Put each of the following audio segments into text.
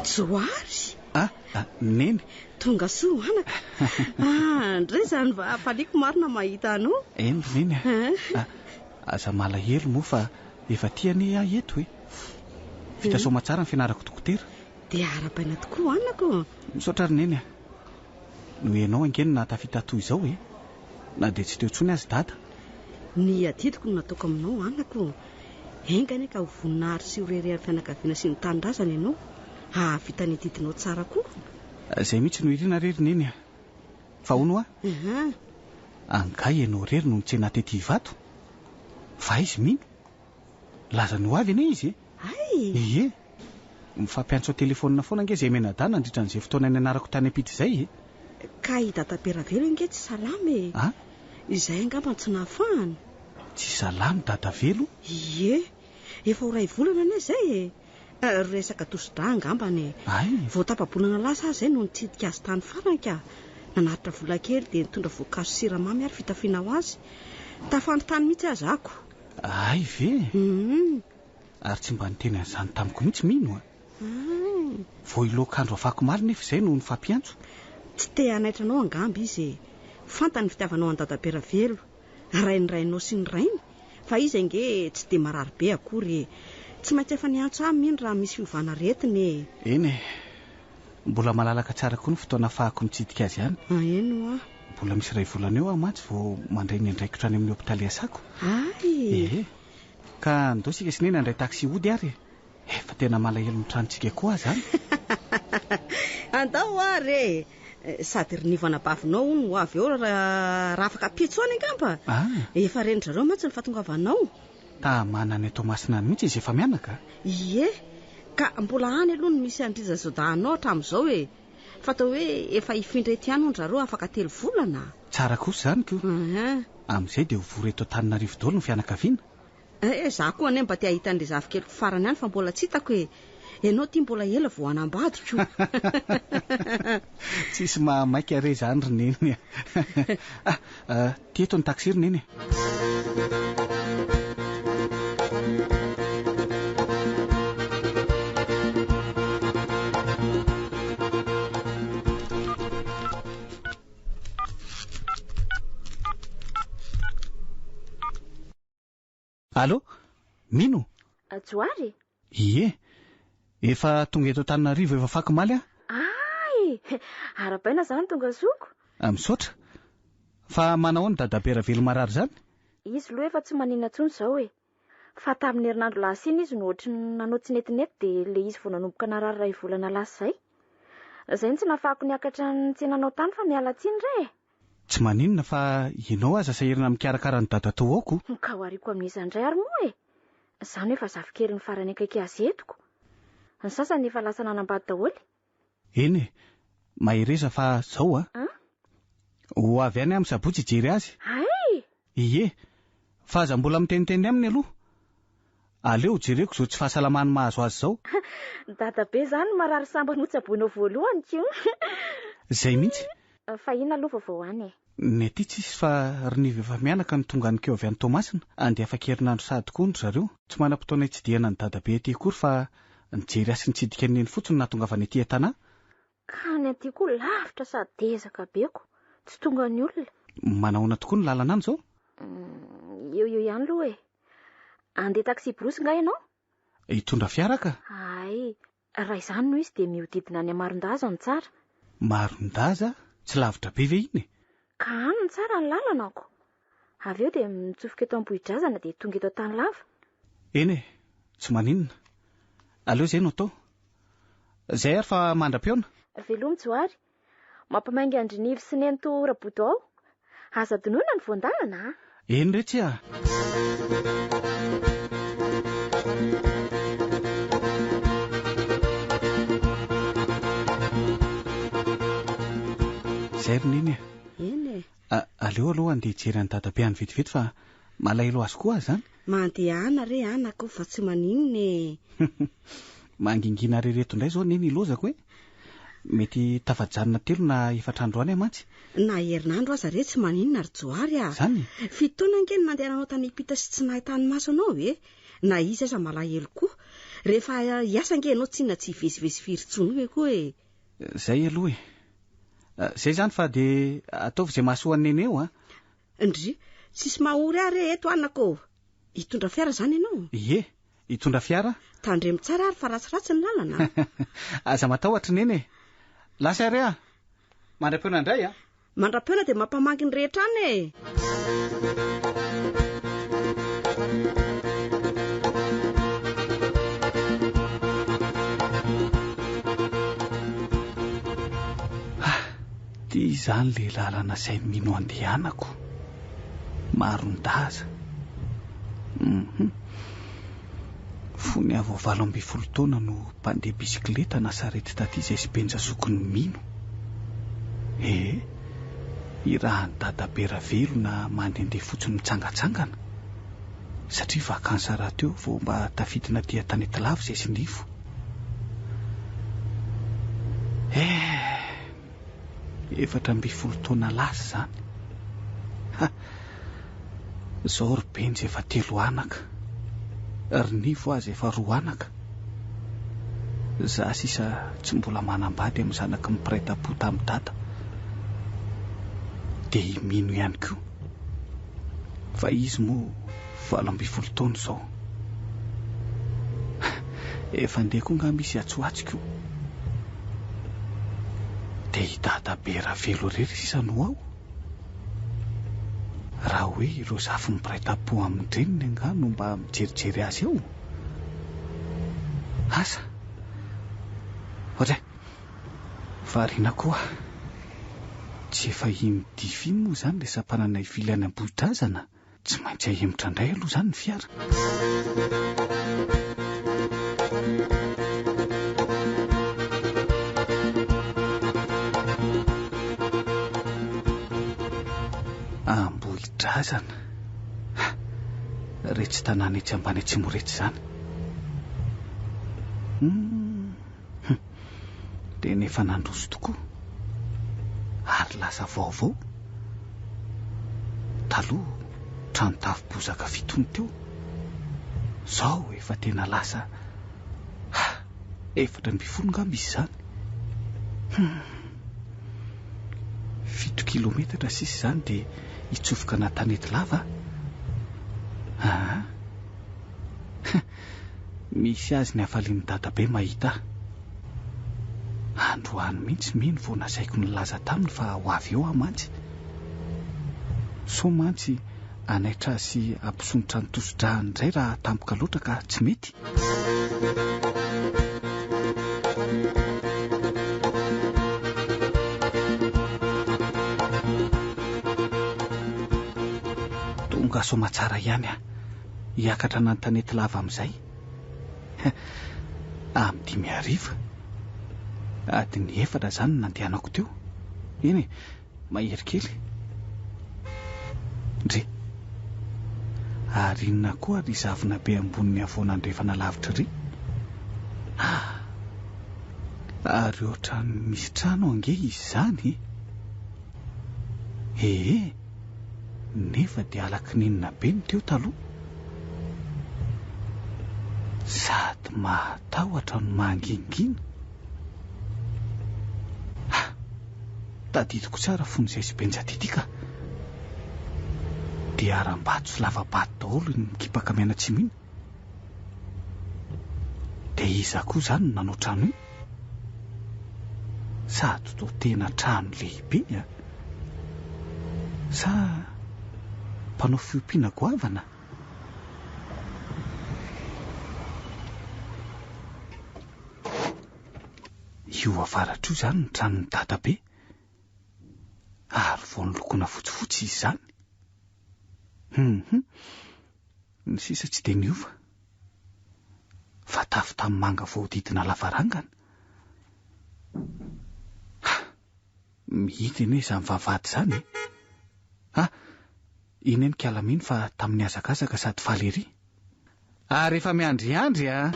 Johary! Ah, ah, Neny! Tonga soa anaka. Ah, ndray izany mba hafaliako marina mahita anao. Eny ry Neny a. Ah, aza malahelo moa fa efa aty anie aho eto e. Vita soamatsara ny fianarako dokotera. Dia arahabaina tokoa anaka ô. Misaotra ry Neny a. Noho ianao ange no nahatafita toy izao e. Na dia tsy teo intsony aza i Dada. Ny adidiko no nataoko aminao anaka ô. Enga anie ka ho voninahitry sy ho reharehan'ny fianakaviana sy ny tanindrazana ianao, hahavita ny adidinao tsara koa. Izay mihitsy no irina re ry Neny a! Fa hono hoa? Angaha ianao irery no nitsena tety Ivato? Fa aiza i Mino? Nilaza ny ho avy anie izy e! Hay! Ie! Mifampiantso an-telefaonina foana ange izahay mianadahy nandritra an'izay fotoana nianarako tany am-pita izay e! Ka i Dadabe Ravelo ange tsy salama e! A? Izay angamba no tsy nahafahany. Tsy salama Dadavelo? Ie, efa ho iray volana anie izay e! Resaka tosi-drà angambany e! Hay! Vao tapa-bolana lasa aho izay no nitsidika azy tany farany ka! Nanatitra vola kely dia nitondra voankazo sy siramamy ary fitafiana ho azy. Tafandry tany mihitsy aza ako. Hay ve? Hum. Ary tsy mba niteny an'izany tamiko mihitsy Mino a! Hay! Vao hiloak'andro afakomaly nefa izay no nifampiantso. Tsy te hanaitra anao angamba izy e! Fantany ny fitiavanao an'i Dadabe Ravelo, rain'ny rainao sy ny rainy, fa izy ange tsy dia marary be akory e! Tsy maintsy efa niantso ahy mino raha misy fiovana aretina e! Eny e! Mbola malalaka tsara koa ny fotoana ahafahako mitsidika azy any. Ah eny hoa! Mbola misy iray volana eo aho mantsy vao mandray ny andraikitro any amin'ny hopitaly iasako. Hay! Ee! Ka ndao isika sy Neny handray taxi hody ary e! Efa tena malahelo ny tranontsika koa aza an! Andao ary e! Sady ry Nivo anabavinao hono ho avy eo raha afaka ampitso any angamba? Ah! Efa ren-dry zareo mantsy ny fahatongavanao. Tamana any Toamasina any mihitsy izy efa mianaka? Ie! Ka mbola any aloha no misy an-dry Zazodahinao hatramin'izao e! Fa atao hoe efa hifindra eto ihany hono ry zareo afaka telo volana. Tsara kosa izany ko! Amin'izay dia ho vory eto Antananarivo daholo ny fianakaviana. Eh, za koa anie mba te hahita an'le zafikeliko farany ihany fa mbola tsy hitako e! Ianao ity mbola ela vao hanambady ko! Tsisy mahamaika re izany ry Neny a! Ah, ty eto ny taxi ry Neny e! Allô? Mino? Johary? Ie. Efa tonga eto Antananarivo efa faky omaly aho. Ay! Arahabaina izany tonga zoky. Ah, misaotra. Fa manahoana Dadabe Ravelo marary izany? Izy aloha efa tsy maninona intsony izao e. Fa tamin'ny herinandro lasa iny izy no ohatry ny nanao tsy netinety dia ilay izy vao nanomboka narary iray volana lasa izay. Izay no tsy nahafahako niakatra ny tsenanao tany fa miala tsiny re e! Tsy maninona fa ianao aza sahirana mikarakara an'i dadatoa ao ko. Ka ho ariako amin'iza indray ary moa e! Izaho no efa zafikeliny farany akaiky azy eto ko. Ny sasany efa lasa nanambady daholo. Eny e! Mahereza fa zao a! An? Ho avy any aho amin'ny sabotsy hijery azy. Hay! Ie! Fa aza mbola miteniteny aminy aloha. Aleo jereko izao tsy fahasalamany mahazo azy izao. Dadabe izany no marary sambany hotsaboinao voalohany ko. Izay mihitsy. Fa inona aloha vaovao any e? Ny aty tsisy fa ry Nivo efa mianaka no tonga any keo avy any Toamasina. Andeha afaka-herinandro sahady koa hono ry zareo. Tsy manam-potoana hitsidihana an'i Dadabe aty akory fa nijery ahy sy nitsidika an'i Neny fotsiny no nahatongavany aty an-tanà. Ka ny aty koa lavitra sady ezaka be ko, tsy tonga ny olona. Manahoana tokoa ny lalana any izao? Eo eo ihany aloha e. Andeha taxi-brousse nga ianao? Hitondra fiara ka. Hay, raha izany no izy dia mihodidina any Marondaza no tsara. Marondaza? Tsy lavitra be ve iny e? Ka any no tsara ny lalana ko. Avy eo dia mitsofoka eto Ambohidrazana dia tonga eto Antanilava. Eny e, tsy maninona. Aleo izay no atao. Izay ary fa mandra-pihaona. Veloma Johary. Mampamainga an-dry Nivo sy Nenitoa Raboto ao. Aza adinoina ny voan-dalana a! Eny re tsia. Izay ry Neny a! Eny e. Aleo aloha andeha hijery an'i Dadabe any vetivety fa malahelo azy koa aho izany. Mandehana re anaka o fa tsy maninona e. Mangingina re reto indray izao Neny ilozako e. Mety tafajanona telo na efatra andro any aho mantsy. Na herinandro aza re tsy maninona ry Johary a. Izany? Fito taona ange no nandehananao tany Epita sy tsy nahitany maso anao e. Na izy aza malahelo koa. Rehefa hiasa ange ianao tsinona tsy hivezivezy firy intsony eo koa e. Zay aloha e. Zay izany fa dia ataovy izay mahasoa an'i Nene eo an. Ndry, tsisy mahory ahy re eto anaka ô. Hitondra fiara izany ianao? Ie, hitondra fiara aho. Tandremo tsara ary fa ratsiratsy ny lalana an. Aza matahotra Neny e. Lasa ary aho. Mandra-peona indray an. Mandra-peona dia mampamangy ny rehetra any e. Ty izany le lalana izay mino andehanako. Marondaza. Hum. Fony aho vao 18 taona no mpandeha bisikileta na sarety taty izay sy Benja zokiny mino. Ee, irahan'i Dadabe Ravelo na mandehandeha fotsiny mitsangatsangana. Satria vacances rahateo vao mba tafidina aty Antanetilava izay sy Nivo. Eh! 14 taona lasa izany. Ha! Izao ry Benja efa telo anaka. Ry Nivo aza efa roa anaka. Za sisa tsy mbola manambady amin'ny zanaky ny mpiray tampo tamin'i Dada. Dia i Mino ihany koa. Fa izy moa 18 taona izao. Efa andeha koa angamba izy atsy ho atsy ko. Dia i Dadabe Ravelo irery sisa no ao. Raha hoe ireo zafiny mpiray tampo amin-dreniny angaha no mba mijerijery azy ao? Asa! Ohatray! Variana koa. Tsy efa iny dify iny moa izany ilay sampanana hivily any Ambohidrazana? Tsy maintsy ahemotra indray aloha izany ny fiara. Ambohidrazana. Ha! Retsy tanàna etsy ambany atsimo retsy izany. Hum! Tena efa nandroso tokoa. Ary lasa vaovao. Taloha, trano tafo bozaka fito no teo. Izao efa tena lasa ha! 14 ngamba izy izany. Hum! Fito kilometatra sisa izany dia hitsofoka an'Antanety lava aho. Aa! Misy azy ny hafalian'i dadabe mahita ahy. Androany mihitsy mino vao nasaiko nilaza taminy fa ho avy eo aho mantsy. Sao mantsy hanaitra azy sy hampisondrotra ny tosi-drahany indray raha tampoka loatra ka tsy mety. Tonga soamatsara ihany aho. Hiakatra an'Antanety lava amin'izay. Amin'ny dimy hariva. Adiny efatra izany no nandehanako teo. Eny e, mahery kely. Ndry. Ary inona koa ry zavona be ambonin'ny havoana andrefana lavitra ry? Ah! Ary ohatran'ny misy trano ange izy izany e! Ee! Nefa dia ala-kininina be ny teo taloha. Sady mahatahotra no mangingina. Ha! Tadidiko tsara fony izay sy Benja Didi ka. Dia harambato sy lava-bato daholo iny mikipaka mianatsimo iny. Dia iza koa izany no nanao trano iny? Sady toa tena trano lehibe an! Sa mpanao fiompiana goavana? Io avaratra io izany ny tranon'i Dadabe, ary vao nolokoina fotsifotsy izy izany. Hum hum, ny sisa tsy dia niova. Fa tafo tanimanga voahodidina lavarangana. Ha! Mihidy anie izany vavahady izany e! Ha! Iny anie kala mino fa tamin'ny hazakazaka sady faly ery. Ary efa miandriandry a!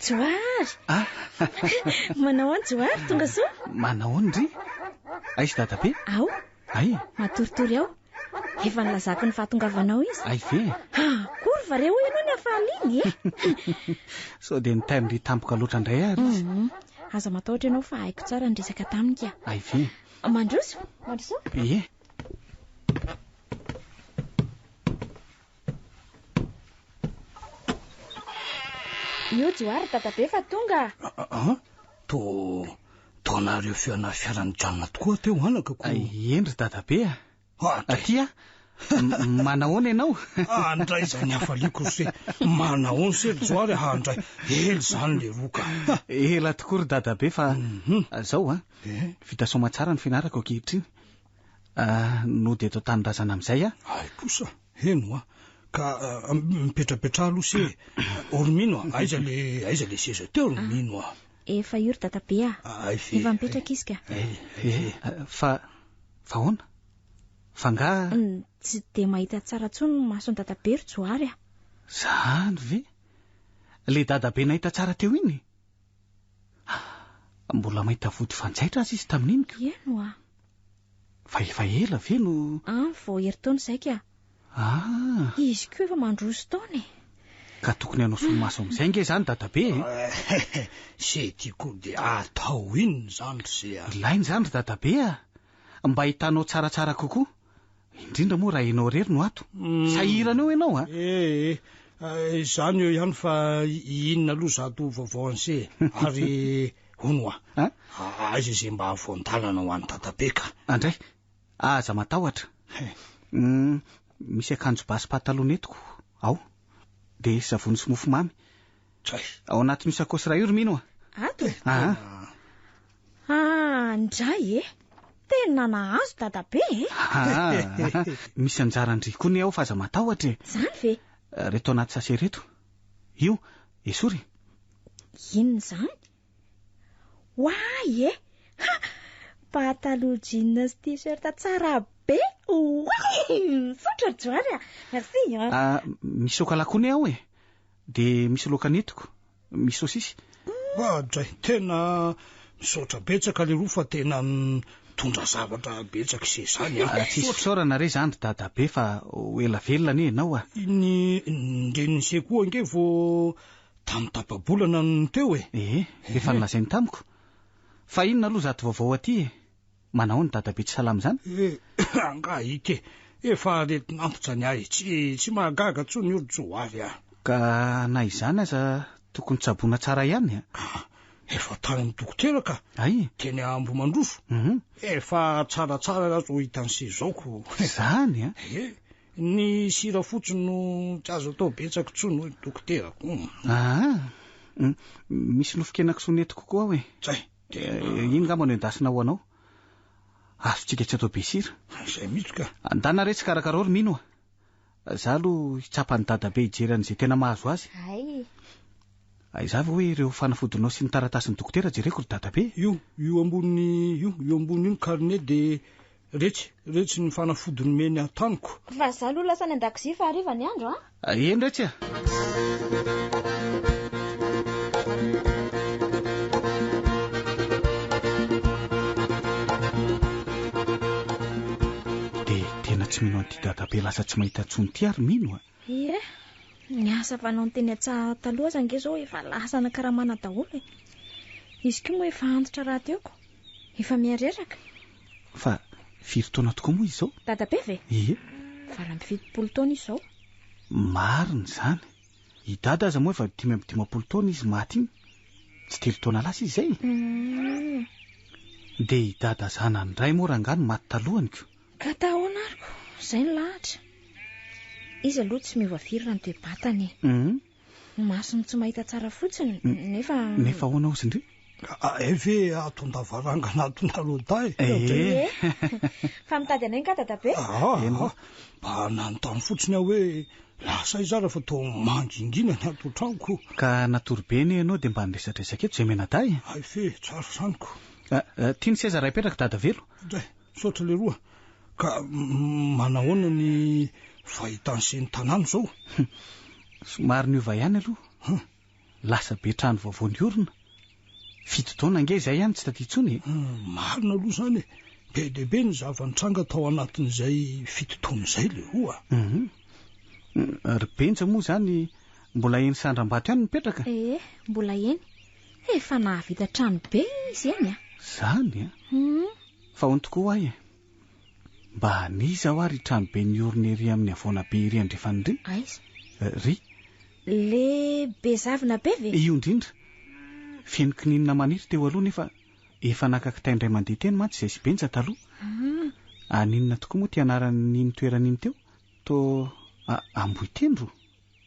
Johary! Ah! Manao an Johary, tonga soa? Manahoana ndry? Aiza dadabe? Ao. Ay. Matoritory ao. Efa nilazako ny fahatongavanao izy. Ay ve? Akory va re hoy ianao ny hafaliany e? Sao dia nitain'dry tampoka loatra indray ary izy. Aza matahotra ianao fa haiko tsara ny resaka taminy ka. Ay ve? Mandroso, mandroso. Ie. Io Johary dadabe fa tonga. Ah, to to nareo fiana fiara nijanona tokoa teo anaka ko. Eny ry dadabe a. Aty a. Manahoana ianao? Andray izany hafaliako ry se. Manahoana se ry Johary a, andray. Ela izany le roka. Ela tokoa ry dadabe fa zao a. Vita soamatsara ny fianarako ankehitriny. Nody eto an-tanindrazana amin'izay aho. Hay kosa, heno a! Ka mipetrapetraha aloha se e! O ry Mino a! Aiza le aiza le seza teo ry Mino a! Efa io ry dadabe a! Hay ve! Efa mipetraka izy ka. Eh, fa fa ahoana? Fa angaha. Tsy dia mahita tsara intsony ny mason'i dadabe ry Johary a! Zany ve? Le dadabe nahita tsara teo iny? Mbola mahita vody fanjaitra aza izy tamin'iny ko. Eny oa. Fa efa ela ve no. An, vao herintaona izay ka. Ah. Izy koa efa mandroso taona e. Ka tokony hanao solomaso amin'izay ange izany dadabe e. Se ty koa dia atao inona izany ry se a. Ilaina izany ry dadabe a. Mba ahitanao tsaratsara kokoa. Indrindra moa raha ianao irery no ato. Sahirana eo ianao a! Eh eh, izany eo ihany fa inona aloha izato vaovao an'se e? Ary hono hoa, aiza izay mba voan-dalana ho an'i Dadabe ka? Andray, aza matahotra. Misy akanjo ba sy pataloha nentiko ao. Dia savony sy mofomamy. Dray. Ao anatin'io sakaosy iray io ry Mino a! Ato? Aa. Ah, ndray e! Tena nahazo dadabe e! Aa, misy anjaran-dry koa anie ao fa aza matahotra e! Izany ve? Reto anaty sachet reto. Io, esory e! Inona izany? Oay e! Ha! Pataloha jean sy t-shirt tsara be! Oay! Misaotra ry Johary a! Merci an! Ah, misy sôkôla koa anie ao e! Dia misy laoka nentiko, misy saosisy. Oadray, tena misaotra betsaka leroa fa tena mitondra zavatra betsaka ise zany a. Tsisy fisaorana re zany ry dadabe fa ho ela velona anie ianao a. Ny renin'ise koa ange vao tamin'ny tapa-bolana no teo e. Ee, efa nolazainy tamiko. Fa inona aloha izato vaovao aty e? Manao ny dadabe tsy salama izany? Eh, angaha ika e! Efa aretin'antitra ny ahy, tsy tsy mahagaga intsony io ry Johary a! Ka na izany aza tokony tsaboina tsara ihany a! Ka efa tany amin'ny dokotera ka! Hay! Teny Ambohimandroso! Mhm. Efa tsaratsara raha zao hitan'i se zao ko! Izany a! Eh, ny sira fotsiny no tsy azo atao betsaka intsony hoy ny dokotera ko! Aa! Misy nofon-kenakisoa nentiko koa aho e! Zay! Iny ngamba no endasina ho anao. Azontsika tsy atao be sira. Izay mihitsy ka. Andana re tsy karakarao ry Mino a. Za aloha hitsapa an'i Dadabe hijery an'izay tena mahazo azy. Hay. Aiza avy hoe ireo fanafodinao sy ny taratasin'ny dokotera jereko ry Dadabe? Io, io ambony io, io ambony io ny carnet dia retsy, retsy ny fanafody nomeny ahy tamiko. Fa za aloha lasa any an-dakozia fa hariva ny andro a. Eny retsy a. Dia tena tsy mino an'ity dadabe lasa tsy mahita intsony ity ary mino a. Ie, ny asa fanaony teny an-tsaha taloha aza ange izao efa lasa nakaramana daholo e. Izy koa moa efa antitra rahateo ko. Efa mihareraka. Fa firy taona tokoa moa izy izao? Dadabe ve? Ie. 78 taona izy izao. Marina izany. I Dada aza moa efa 55 taona izy maty iny. Tsy telo taona lasa izy izay e. Dia i Dada zanany indray moa rangahy no maty talohany ko. Ka tahoana ary ko. Izay ny lahatra. Izy aloha tsy miova firy raha ny toe-batany e. Ny masony tsy mahita tsara fotsiny, nefa. Nefa ahoana hozy ndry? Hay ve ato an-davarangana ato nareo dahy e? Ee. Fa mitady anay nga dadabe? Aa, mba nanontany fotsiny aho hoe lasa aiza ary fa toa mangingina ny ato an-tranoko. Ka natory be anie ianao dia mba niresadresaka eto izay mianadahy e. Hay ve, tsara izany ko. Ty ny seza raha hipetraka dadavelo. Dray, misaotra leroa. Ka manahoana ny fahitan'i se ny tanàna izao? Somary niova ihany aloha. Lasa be trano vaovao niorina. Fito taona ange izay ihany tsy taty intsony e. Marina aloha izany e. Be dia be ny zava-nitranga tao anatin'izay fito taona izay leroa a. Hum. Ry Benja moa izany mbola eny Sandrambato ihany no mipetraka? Ee, mbola eny. Efa nahavita trano be izy eny a. Izany a? Hum. Fa hono tokoa ho'ahy e. Mba an'iza hoa ry trano be niorina ery amin'ny havoana be ery andrefana ery? Aiza? Ry. Le be zavona be ve? Io indrindra. Feno kininina maniry teo aloha nefa efa naka kitay indray mandeha teny mantsy izay sy Benja taloha. Aninona tokoa moa ty anaran'iny toerana iny teo? Toa Ambohitendro?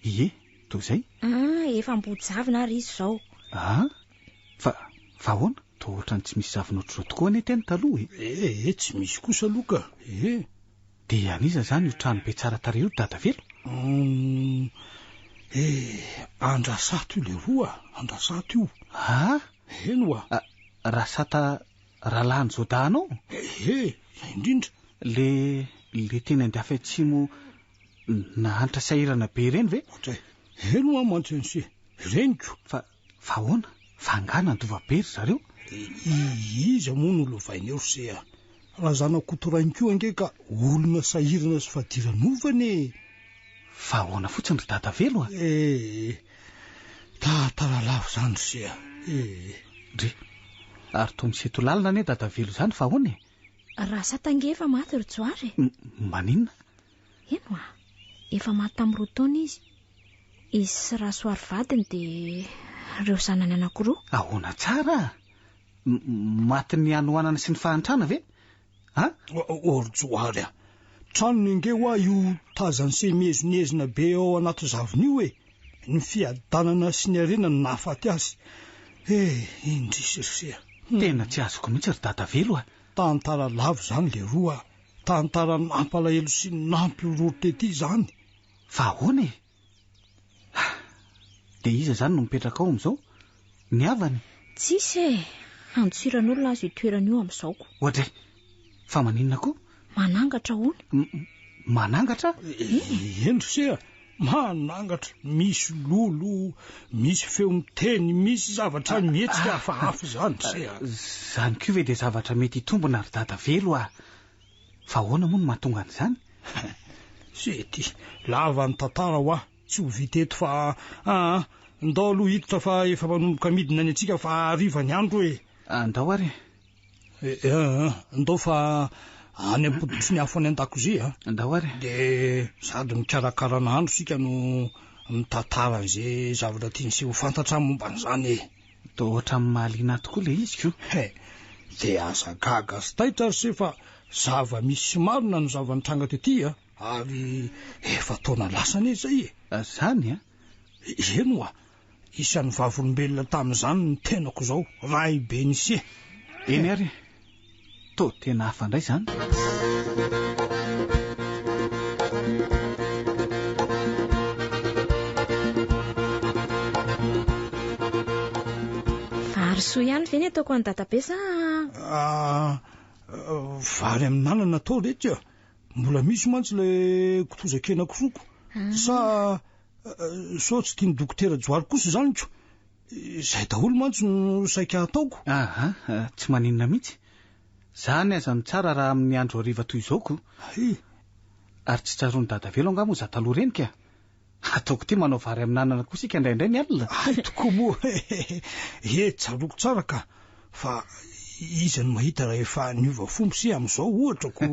Ie, toa izay. Ah, efa Ambohijavona ary izy izao. Ah, fa, fa ahoana? Toa ohatran'ny tsy misy zavona ohatr'izao tokoa anie teny taloha e. Eh, tsy misy kosa aloha ka. Eh. Dia an'iza izany io trano be tsara tarehy io ry Dadavelo? Hum, eh, Andrasato io leroa a, Andrasato io. Ah? Eny oa. Ah, Rasata rahalahin'i Jodà anao? Eh, izay indrindra. Le, le teny Andiafy Atsimo nahantra sahirana be ireny ve? Ohatray. Eny oa mantsy an'se, reniko. Fa, fa ahoana? Fa angaha nandova be ry zareo? Iza moa no lovainy eo ry se a? Raha zanak'Kotorainy koa ange ka olona sahirana sy fadiranovana e! Fa ahoana fotsiny ry Dadavelo a? Eh! Tantara lava izany ry se a! Eh! Ndry! Ary toa misento lalina anie Dadavelo izany fa ahoana e? Rasata ange efa maty ry Johary e! Maninona? Eny oa! Efa maty tamin'ny roa taona izy. Izy sy Rasoary vadiny dia ireo zanany anankiroa. Ahoana tsara? Matin'ny hanoanana sy ny fahantrana ve? A? O ry Johary a! Tranony ange hoa io tazan'i se miezonezona be ao anaty zavona io e! Ny fiadanana sy ny harena no nahafaty azy. Eh, indrisy ry se a! Tena tsy azoko mihitsy ry Dadavelo a! Tantara lava izany leroa a! Tantara nampalahelo sy nampihorohoro tety izany. Fa ahoana e? Ah! Dia iza izany no mipetraka ao amin'izao? Ny havany? Tsisy e! Antsiran'olona aza io toerana io amin'izao ko. Oadray! Fa maninona koa? Manangatra hono. Manangatra? Eny ry se a! Manangatra, misy lolo, misy feo miteny, misy zavatra mihetsika hafahafa izany ry se a! Izany koa ve dia zavatra mety hitombina ry Dadavelo a! Fa ahoana moa no mahatonga an'izany? Sety, lava ny tantara hoa, tsy ho vita eto fa aa, ndao aloha hiditra fa efa manomboka midina ny antsika fa hariva ny andro e. Andao ary e. Aa, ndao fa any am-pototry ny afo any an-dakozia a. Andao ary e. Dia sady mikarakara nahandro isika no mitantara an'izay zavatra tian'ise ho fantatra momba an'izany e. Toa ohatran'ny mahaliana ahy tokoa ilay izy ko. He! Dia aza gaga sy taitra ry se fa zava-misy sy marina no zava-nitranga tety a! Ary efa taona lasa anie izay e! Zany a? Eny oa! Isan'ny vavolombelona tamin'izany ny tenako izao, Raibenise. Eny ary e! Toa tena hafa indray izany. Vary soa ihany ve ny ataoko an'i Dadabe sa? Ah, vary amin'anana atao reto a. Mbola misy mantsy ilay kitoza kena kisoa ko. Sa sao tsy tian'i Dokotera Johary kosa izany ko. Izay daholo mantsy no saika hataoko. Aha, tsy maninona mihitsy. Zany aza no tsara raha amin'ny andro hariva toy izao ko. Hay! Ary tsy tsaroan'i Dadavelo angaha moa za taloha ireny ka? Ataoko ity manao vary amin'anana koa isika indraindray ny alina. Hay tokoa moa e! He, tsaroako tsara ka! Fa iza no mahita raha efa niova fomba se amin'izao ohatra ko.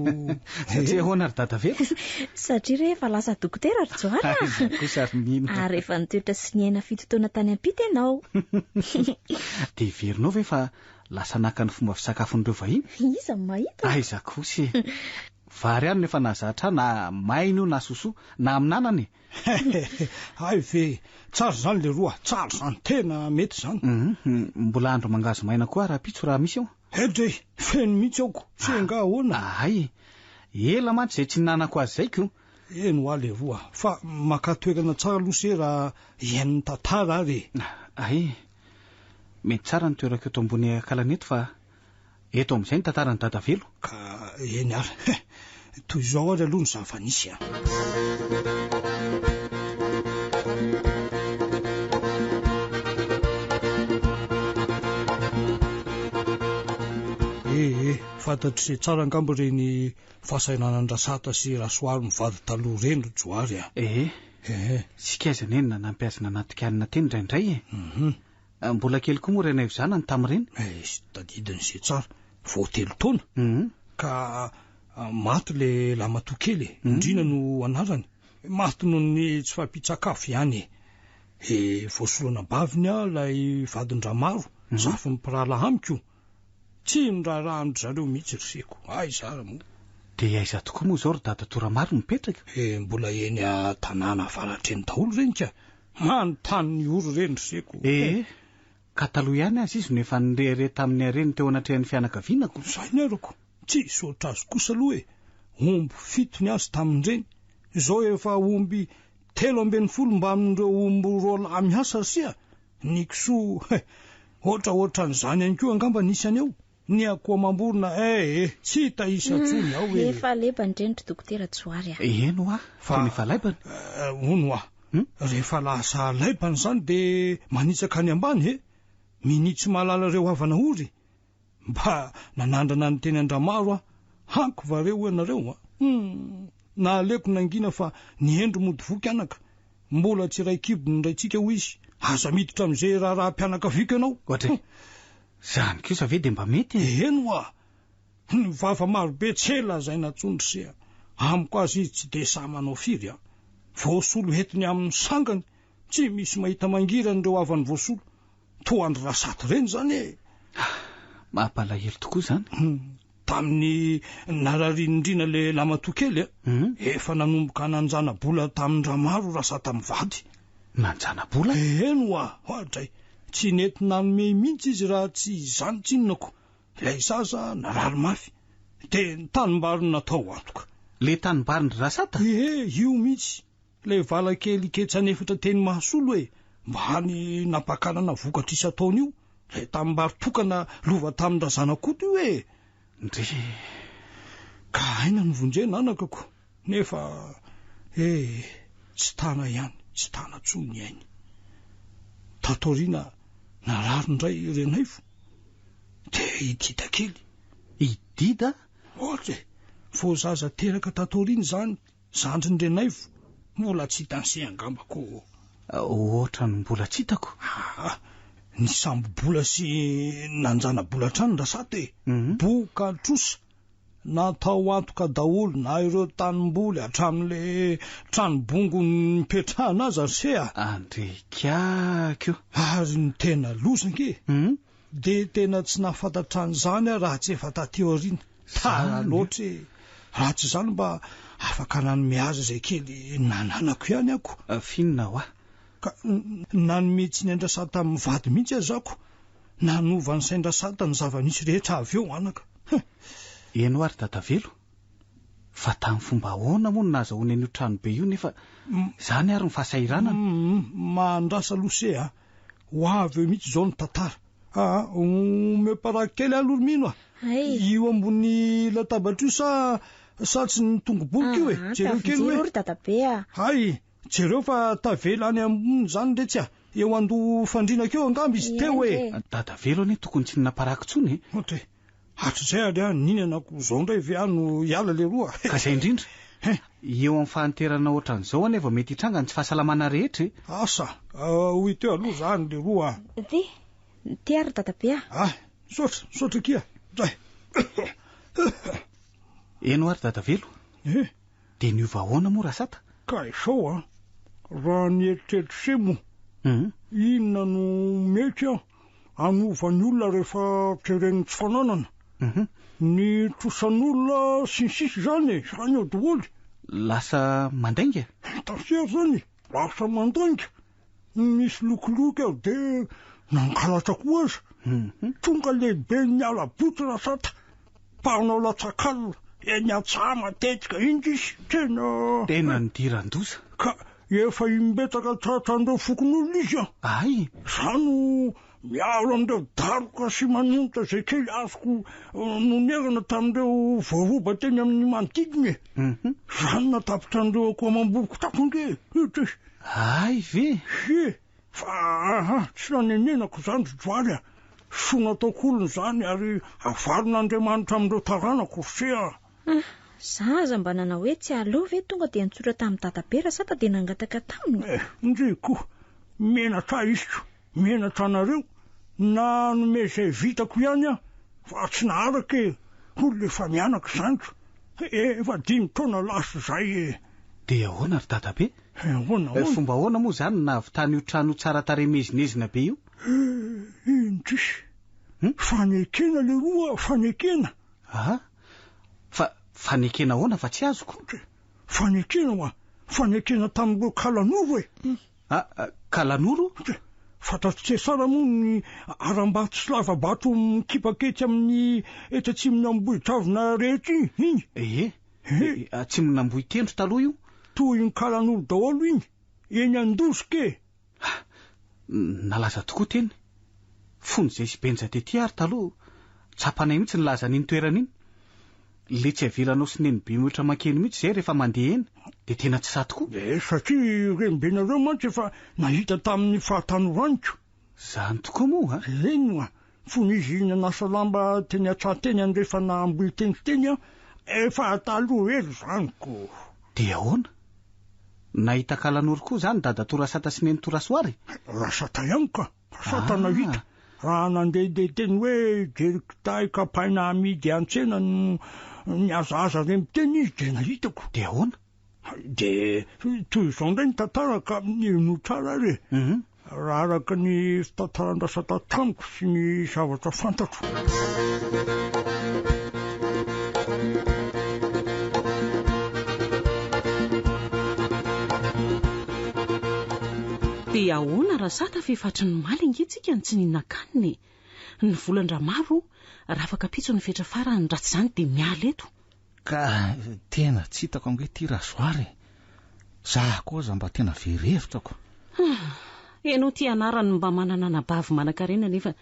Satria ahoana ry Dadavelo? Satria re efa lasa dokotera ry Johara a! Aiza kosa ry Mino. Ary efa nitoetra sy niaina fito taona tany am-pita ianao. Dia heverinao ve fa lasa naka ny fomba fisakafon'ireo vahiny? Iza no mahita? Aiza kosa e! Vary ihany no efa nahazatra ahy na maina io na sosoa na amin'anana e! Hay ve! Tsara izany leroa, tsara izany, tena mety izany. Hum, mbola andro mangahazo maina koa rahampitso raha misy eo. Edrey, feno mihitsy aho ko, tsy angaha ahoana? Hay, ela mantsy izay tsy nihinanako azy izay ko. Eny hoa leroa, fa maka toerana tsara aloha se raha hihaino ny tantara ary e. Hay, mety tsara ny toerako eto ambony akalana eto fa Eto amin'izay ny tantaran'i Dadavelo. Ka eny ary. Toy izao ary aloha ny zava-nisy a. Fantatr'ise tsara angamba ireny fahasahiranan'Rasata sy Rasoary mivady taloha ireny ry Johary a! Ee, Ee. isika aza anie no nanampy azy nanatika alina teny indraindray e! Mhm. Mbola kely koa moa Rainaivo zanany tamin'ireny. Ee, tadidin'ise tsara, vao telo taona. Mhm. Ka maty le lamatoa kely e, Ndriana no anarany. Maty noho ny tsy fahampian-tsakafo ihany e. E, voasolo anabaviny aho ilay vadin-dRamaro, zafin'ny mpirahalahy amiko. Tsy niraharaha an-dry zareo mihitsy ry seko. Aiza ary moa? Dia aiza tokoa moa izao ry dadatoa Ramaro no mipetraka? E, mbola eny an-tanàna avaratra eny daholo ireny ka. Manontany ny ory ireny ry seko. E, ka taloha ihany aza izy no efa nirehareha tamin'ny hareny teo anatrehan'ny fianakaviana ko. Izay ny arako. Tsisy ohatr'azy kosa aloha e. Omby fito ny azy tamin'ireny. Izao efa omby 13 mbamin'ireo omby roalahy miasa ry sia. Ny kisoa he! Ohatraohatran'izany ihany koa angamba ny isany ao. Ny akoho amam-borona eh eh! Tsy hita isa intsony ao e! Efa lebany ireny ry Dokotera Johary a! Eny hoa, tena efa laibany. Hono hoa, rehefa lasa laibany izany dia manitsaka any ambany e! Minia tsy mahalala ireo havana ory. Mba nanandrana niteny an-dRamaro aho, hanko va re hoy ianareo a? Hum! Naleoko nangina fa ny hendry mody voky anaka. Mbola tsy iray kibo ny raintsika hoy izy, aza miditra amin'izay raharaham-pianakaviako ianao. Ohatry izany kosa ve dia mba mety e? Eny hoa! Ny vava marobe tsy lazaina intsony ry se a! Amiko aza izy tsy dia sahy manao firy a! Voasolo entiny amin'ny sangany, tsy misy mahita mangirana ireo havany voasolo. Toa an-dry Rasaty ireny izany e! Ah! Mampalahelo tokoa izany. Tamin'ny nararian'Indrina ilay lamatoa kely a, efa nanomboka nanjana-bola tamin-dRamaro Rasata mivady. Nanjana-bola? Eny hoa! Oadray! Tsy nety nanome mihitsy izy raha tsy izany tsinona ko. Ilay zaza narary mafy. Dia ny tanimbariny natao antoka. Ilay tanimbarin-dry Rasata? Ie, io mihitsy. Ilay vala kely ketsan'efatra teny Mahasolo e! Mba hany nampakarana vokatra isan-taona io, ilay tanimbary tokana lova tamin-dRazanakoto io e! Ndry! Ka aina no vonjena anakako, nefa eh! Tsy tana ihany, tsy tana intsony ny ainy. Tato aoriana narary indray Renaivo, dia i Dida kely. I Dida? Ohatra e! Vao zaza teraka tato aoriana izany, Zandrin'i Renaivo, mbola tsy hitan'se angamba ko. Ohatran'ny mbola tsy hitako. Aa, nisambo-bola sy nanjana-bola hatrany Rasata e. Boka trosa, natao antoka daholo na ireo tanimboly hatramin'le trano bongo nipetrahana aza ry se a. Andriakako. Ary ny tena loza ange, Dia tena tsy nahafantatra an'izany aho raha tsy efa taty aoriana. Tara loatra e! Raha tsy izany mba afaka nanome azy izay kely nananako ihany ako. F'inona hoa? Ka nanome tsiny an-dRasata mivady mihitsy aza ako. Nanova ny sain-dRasata ny zava-nisy rehetra avy eo anaka. Huh! Eny hoa ry Dadavelo, fa tamin'ny fomba ahoana moa no nahazahoany an'io tranobe io nefa izany ary ny fahasahiranana? Mahandrasa aloha se a! Ho avy eo mihitsy izao ny tantara. Aa, omeo paraky kely aloha ry Mino a! Hay. Io ambony latabatra io sa sa tsy ny tongo-boky io e? Aa, Jereo kely tafinjery hoe. ry dadabe a! Hay, jereo fa tavela any ambony izany retsy a! Eo andoha fandriana keo angamba izy teo e! Eny e. Dadavelo anie tokony tsy ninaparako intsony e! Ohatra e! Hatrizay ary aho nihinana ko zao indray ve aho no hiala leroa? Ka izay indrindra. Hein. Eo amin'ny fahanterana ohatran'izao anie vao mety hitranga ny tsy fahasalamana rehetra e. Asa, ho hita eo aloha izany leroa a. Ty, ty ary dadabe a. Ah, misaotra, misaotra akia. Dray. Eny hoa ry dadavelo. Eh. Dia niova ahoana moa Rasata? Ka izao an, raha ny eritreritr'ise moa, inona no mety an hanova ny olona rehefa teren'ny tsy fananana? Ny trosan'olona sy ny sisa izany e, izany eo daholo. Lasa mandainga? Hitantsika izany e, lasa mandainga. Nisy lokiloky aho dia nangalatra koa aza. Tonga lehiben'ny hala-boty Rasata, mpanao latsakalina, eny an-tsaha matetika, indrisy, tena. Tena nidiran-doza. Ka efa imbetsaka tratran'ireo fokonolona izy an! Hay! Za no miaro an'ireo daroka sy manonitra izay kely azoko nonerana tamin'ireo voaroba teny amin'ny manodidina e! Za no natapitra an'ireo akoho amam-boroko tato ange e! Indrisy! Hay ve? Ie, fa aha, tsy nanenenako izany ry Johary a! Soa nataoko olona izany ary havalin'Andriamanitra amin'ireo taranako ry se a! Ah, za aza mba nanao hoe tsy aleo ve tonga dia nitsotra tamin'i dadabe Rasata dia nangataka taminy? Eh, ndry koa, menatra ahy izy ko, menatra anareo, nanome izay vitako ihany aho fa tsy naharaka e, olona efa mianaka izany ko, efa dimy taona lasa izay e. Dia ahoana ry dadabe? Eh, ahoana, ahoana? Fomba ahoana moa izany no nahavitany io trano tsara tarehy miezinezina be io? Eh, indrisy, fanekena leroa, fanekena. Ah, fa fanekena ahoana fa tsy azoko? Fanekena hoa, fanekena tamin'ireo kalanoro e! Ah, kalanoro? Fantatr'i Tsesara moa ny harambato sy lava-bato mikipaka etsy amin'ny etsy atsimon'Ambohidravina rehetra iny, iny. Ie, atsimon'Ambohitendro taloha io. Toy ny kalanoro daholo iny, eny Andosika e! Ha! Nalaza tokoa teny. Fony izay sy Benja tety ary taloha, tsapanay mihitsy ny lazan'iny toerana iny. Le tsy avelanao sy nenibe mihoatra mankeny mihitsy izay rehefa mandeha eny, dia tena tsy sahy tokoa. Eh, satria renibenareo mantsy efa nahita tamin'ny fahatanorany-ko. Izany tokoa moa a? Eny oa, fony izy nanasa lamba teny an-tsaha teny andrefana Ambohitendry teny aho, efa taloha ela izany ko. Dia ahoana? Nahita kalanoro koa izany dadatoa Rasata sy nenitoa Rasoary? Rasata ihany ka! Rasata nahita. Raha nandehandeha teny hoe hijery kitay kapaina amidy an-tsena no nihazahaza re miteny izy dia nahitako. Dia ahoana? Dia toy izao indray ny tantara ka henoy tsara ary e. Raha araka ny fitantaran-dRasata tamiko sy ny zavatra fantatro. Dia ahoana Rasata fa efa hatry ny omaly ange tsika no tsy nihinan-kanina e! Ny volan-dRamaro raha afaka ampitso ny fetra farany raha tsy izany dia miala eto. Ka tena tsy hitako ange ity Rasoary e! Za koa aza mba tena very hevitra ko! Ianao ity anarany mba manana anabavy manankarena nefa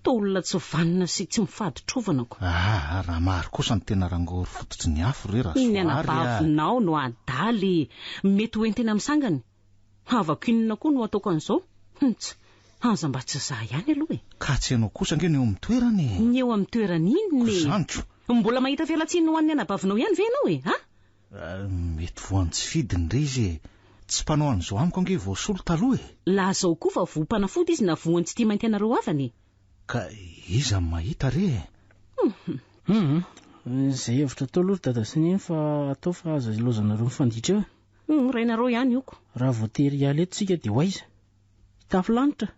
toa olona tsy vanona sy tsy mifaditrovana ko! Aa Ramaro kosa no tena rangory fototry ny afo re Rasoary a! Ny anabavinao no adala e! Mety ho entina amin'ny sangany. Havako inona koa no ataoko an'izao? Ntsa! Aza mba tsy za ihany aloha e! Ka tsy ianao kosa ange no eo amin'ny toerany e! Ny eo amin'ny toerany inona e? Ko zany ko! Mbola mahita fialantsiny ho an'ny anabavinao ihany ve ianao e? A? Mety voan'ny tsy fidiny re izy e! Tsy mpanao an'izao amiko ange voasolo taloha e! Lazao koa fa voam-panafody izy na voan'ny tsy tia mainty anareo havana e! Ka iza no mahita re e? Hum! Izay hevitra atao aloha ry dada sy neny fa atao fa aza ilaozanareo mifanditra eo e! Hum, rainareo ihany io ko. Raha voatery hiala eto tsika dia ho aiza? Hitafy lanitra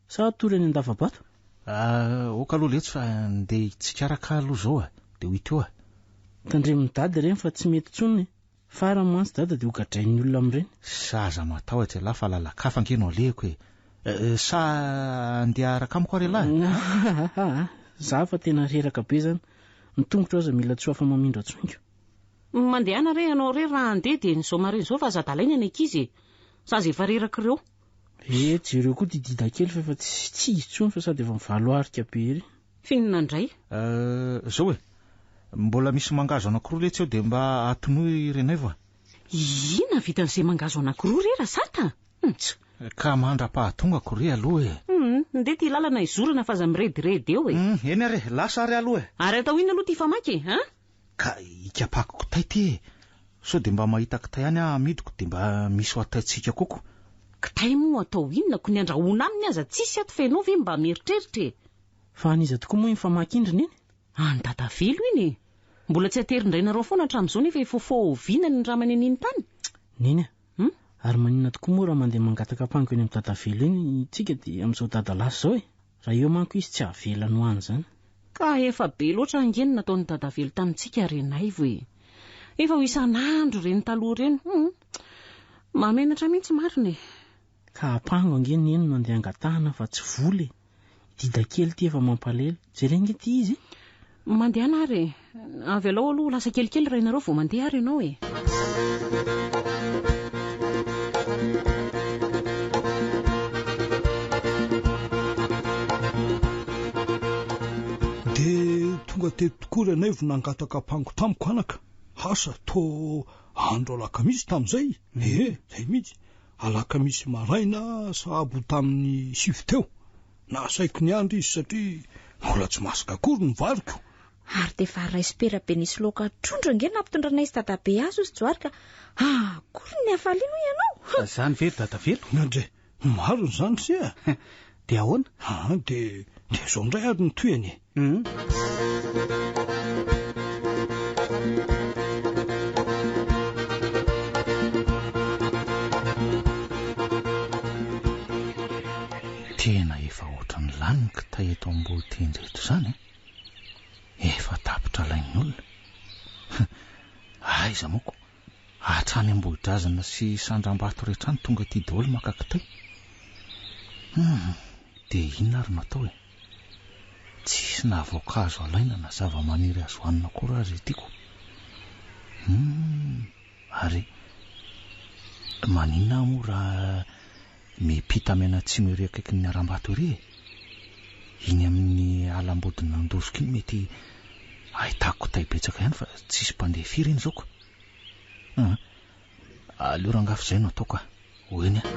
sa hatory any an-dava-bato? Ah, ok aloha letsy fa ndeha hitsikaraka aloha izao a, dia ho hita eo a. Tandremon'i dada ireny fa tsy mety intsony e. Farany mantsy dada dia ho gadrain'ny olona amin'ireny. Sa aza matahotra ialahy fa lalan-kafa ange no alehako e. Sa handeha hiaraka amiko ary ialahy? Ahahaha, za fa tena reraka be zany. Ny tongotro aza mila tsy ho afa-mamindra intsony ko. Mandehana re ianao re raha handeha dia izao maraina izao fa aza adalaina ny ankizy e! Zaza efa reraka ireo. Eh, jereo koa ity dida kely fa efa tsy tsy izy intsony fa sady efa mivaloarika be ery. F'inona indray? Euh, zao e! Mbola misy mangahazo anankiroa letsy eo dia mba atonoy Renaivo a! Inona vitan'izay mangahazo anankiroa re Rasata? Ntsa! Ka mandra-pahatongako re aloha e! Hum, ndeha ity lalana hizorana fa aza mirediredy eo e! Hum, eny ary e! Lasa ary aloha e! Ary atao inona aloha ity famaky e? An? Ka hikapako kitay ty e! Sao dia mba mahita kitay any aho amidiko dia mba misy ho ataintsika koa ko! Kitay moa atao inona ko ny andrahoana aminy aza tsisy ato fa ianao ve mba mieritreritra e! Fa an'iza tokoa moa iny famaky iny ry neny? An'i Dadavelo iny e! Mbola tsy aterin-drainareo foana hatramin'izao nefa efa faux oviana ny ramany an'iny tany? Neny a! Hum? Ary maninona tokoa moa raha mandeha mangataka ampango eny amin'i Dadavelo eny tsika dia amin'izao dada lasa izao e! Raha eo manko izy tsy havelany ho any izany. Ka efa be loatra ange ny nataon'i Dadavelo tamintsika ry Naivo e! Efa ho isan'andro ireny taloha ireny hum! Mahamenatra mihitsy marina e! Ka apango ange Neny no andeha angatahana fa tsy vola e! Dida kely ity efa mampalelo. Jereo ange ity izy e! Mandehana ary e! Avelao aloha ho lasa kelikely rainareo vao mandeha ary ianao e! Dia tonga teto tokoa Ranaivo nangataka ampango tamiko anaka. Asa toa andro alakamisy tamin'izay? Ee, izay mihitsy. Alakamisy maraina sahabo tamin'ny sivy teo. Nasaiko niandry izy satria mbola tsy masaka akory ny variko. Ary dia vary iray sopera be nisy laoka trondro ange nampitondranay sy dadabe azy hozy Johary ka akory ny hafaliana hoy ianao. Izany ve ry dadavelo? Ndry, marina izany se a! Dia ahoana? Aa, dia dia izao indray ary ny tohiny e. Tena efa ohatran'ny lany ny kitay eto Ambohitendry eto izany e! Efa tapitra alain'ny olona. Aiza moa ko, hatrany Ambohidrazana sy Sandrambato rehetra any tonga aty daholo maka kitay. Hum, dia inona ary no atao e? Tsisy na voankazo alaina na zava-maniry azo hanina akory aza ity ko. Hum, ary maninona aho moa raha Miampita mianatsimo ery akaikin'ny harambato ery e! Iny amin'ny ala ambodin'Andosiko iny mety ahitako kitay betsaka ihany fa tsisy mpandeha firy iny izao ko! An! Aleo rangahy fa izay no ataoko a! Ho eny aho.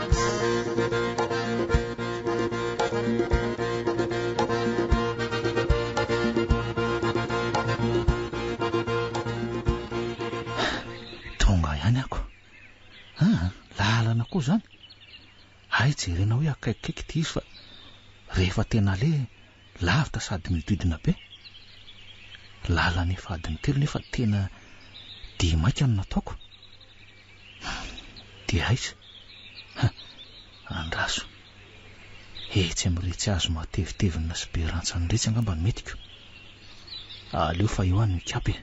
Tonga ihany aho ko! Aa, lalana koa izany? Hay jerena hoe akaikikaiky ity izy fa rehefa tena aleha lavitra sady mihodidina be. Lalana efa adiny telo nefa tena dia maika no nataoko. Dia aiza? Ha, andraso. Etsy amin'iretsy hazo matevitevina sy be rantsany iretsy angamba no metiko. Aleo fa eo aho no hikapa e.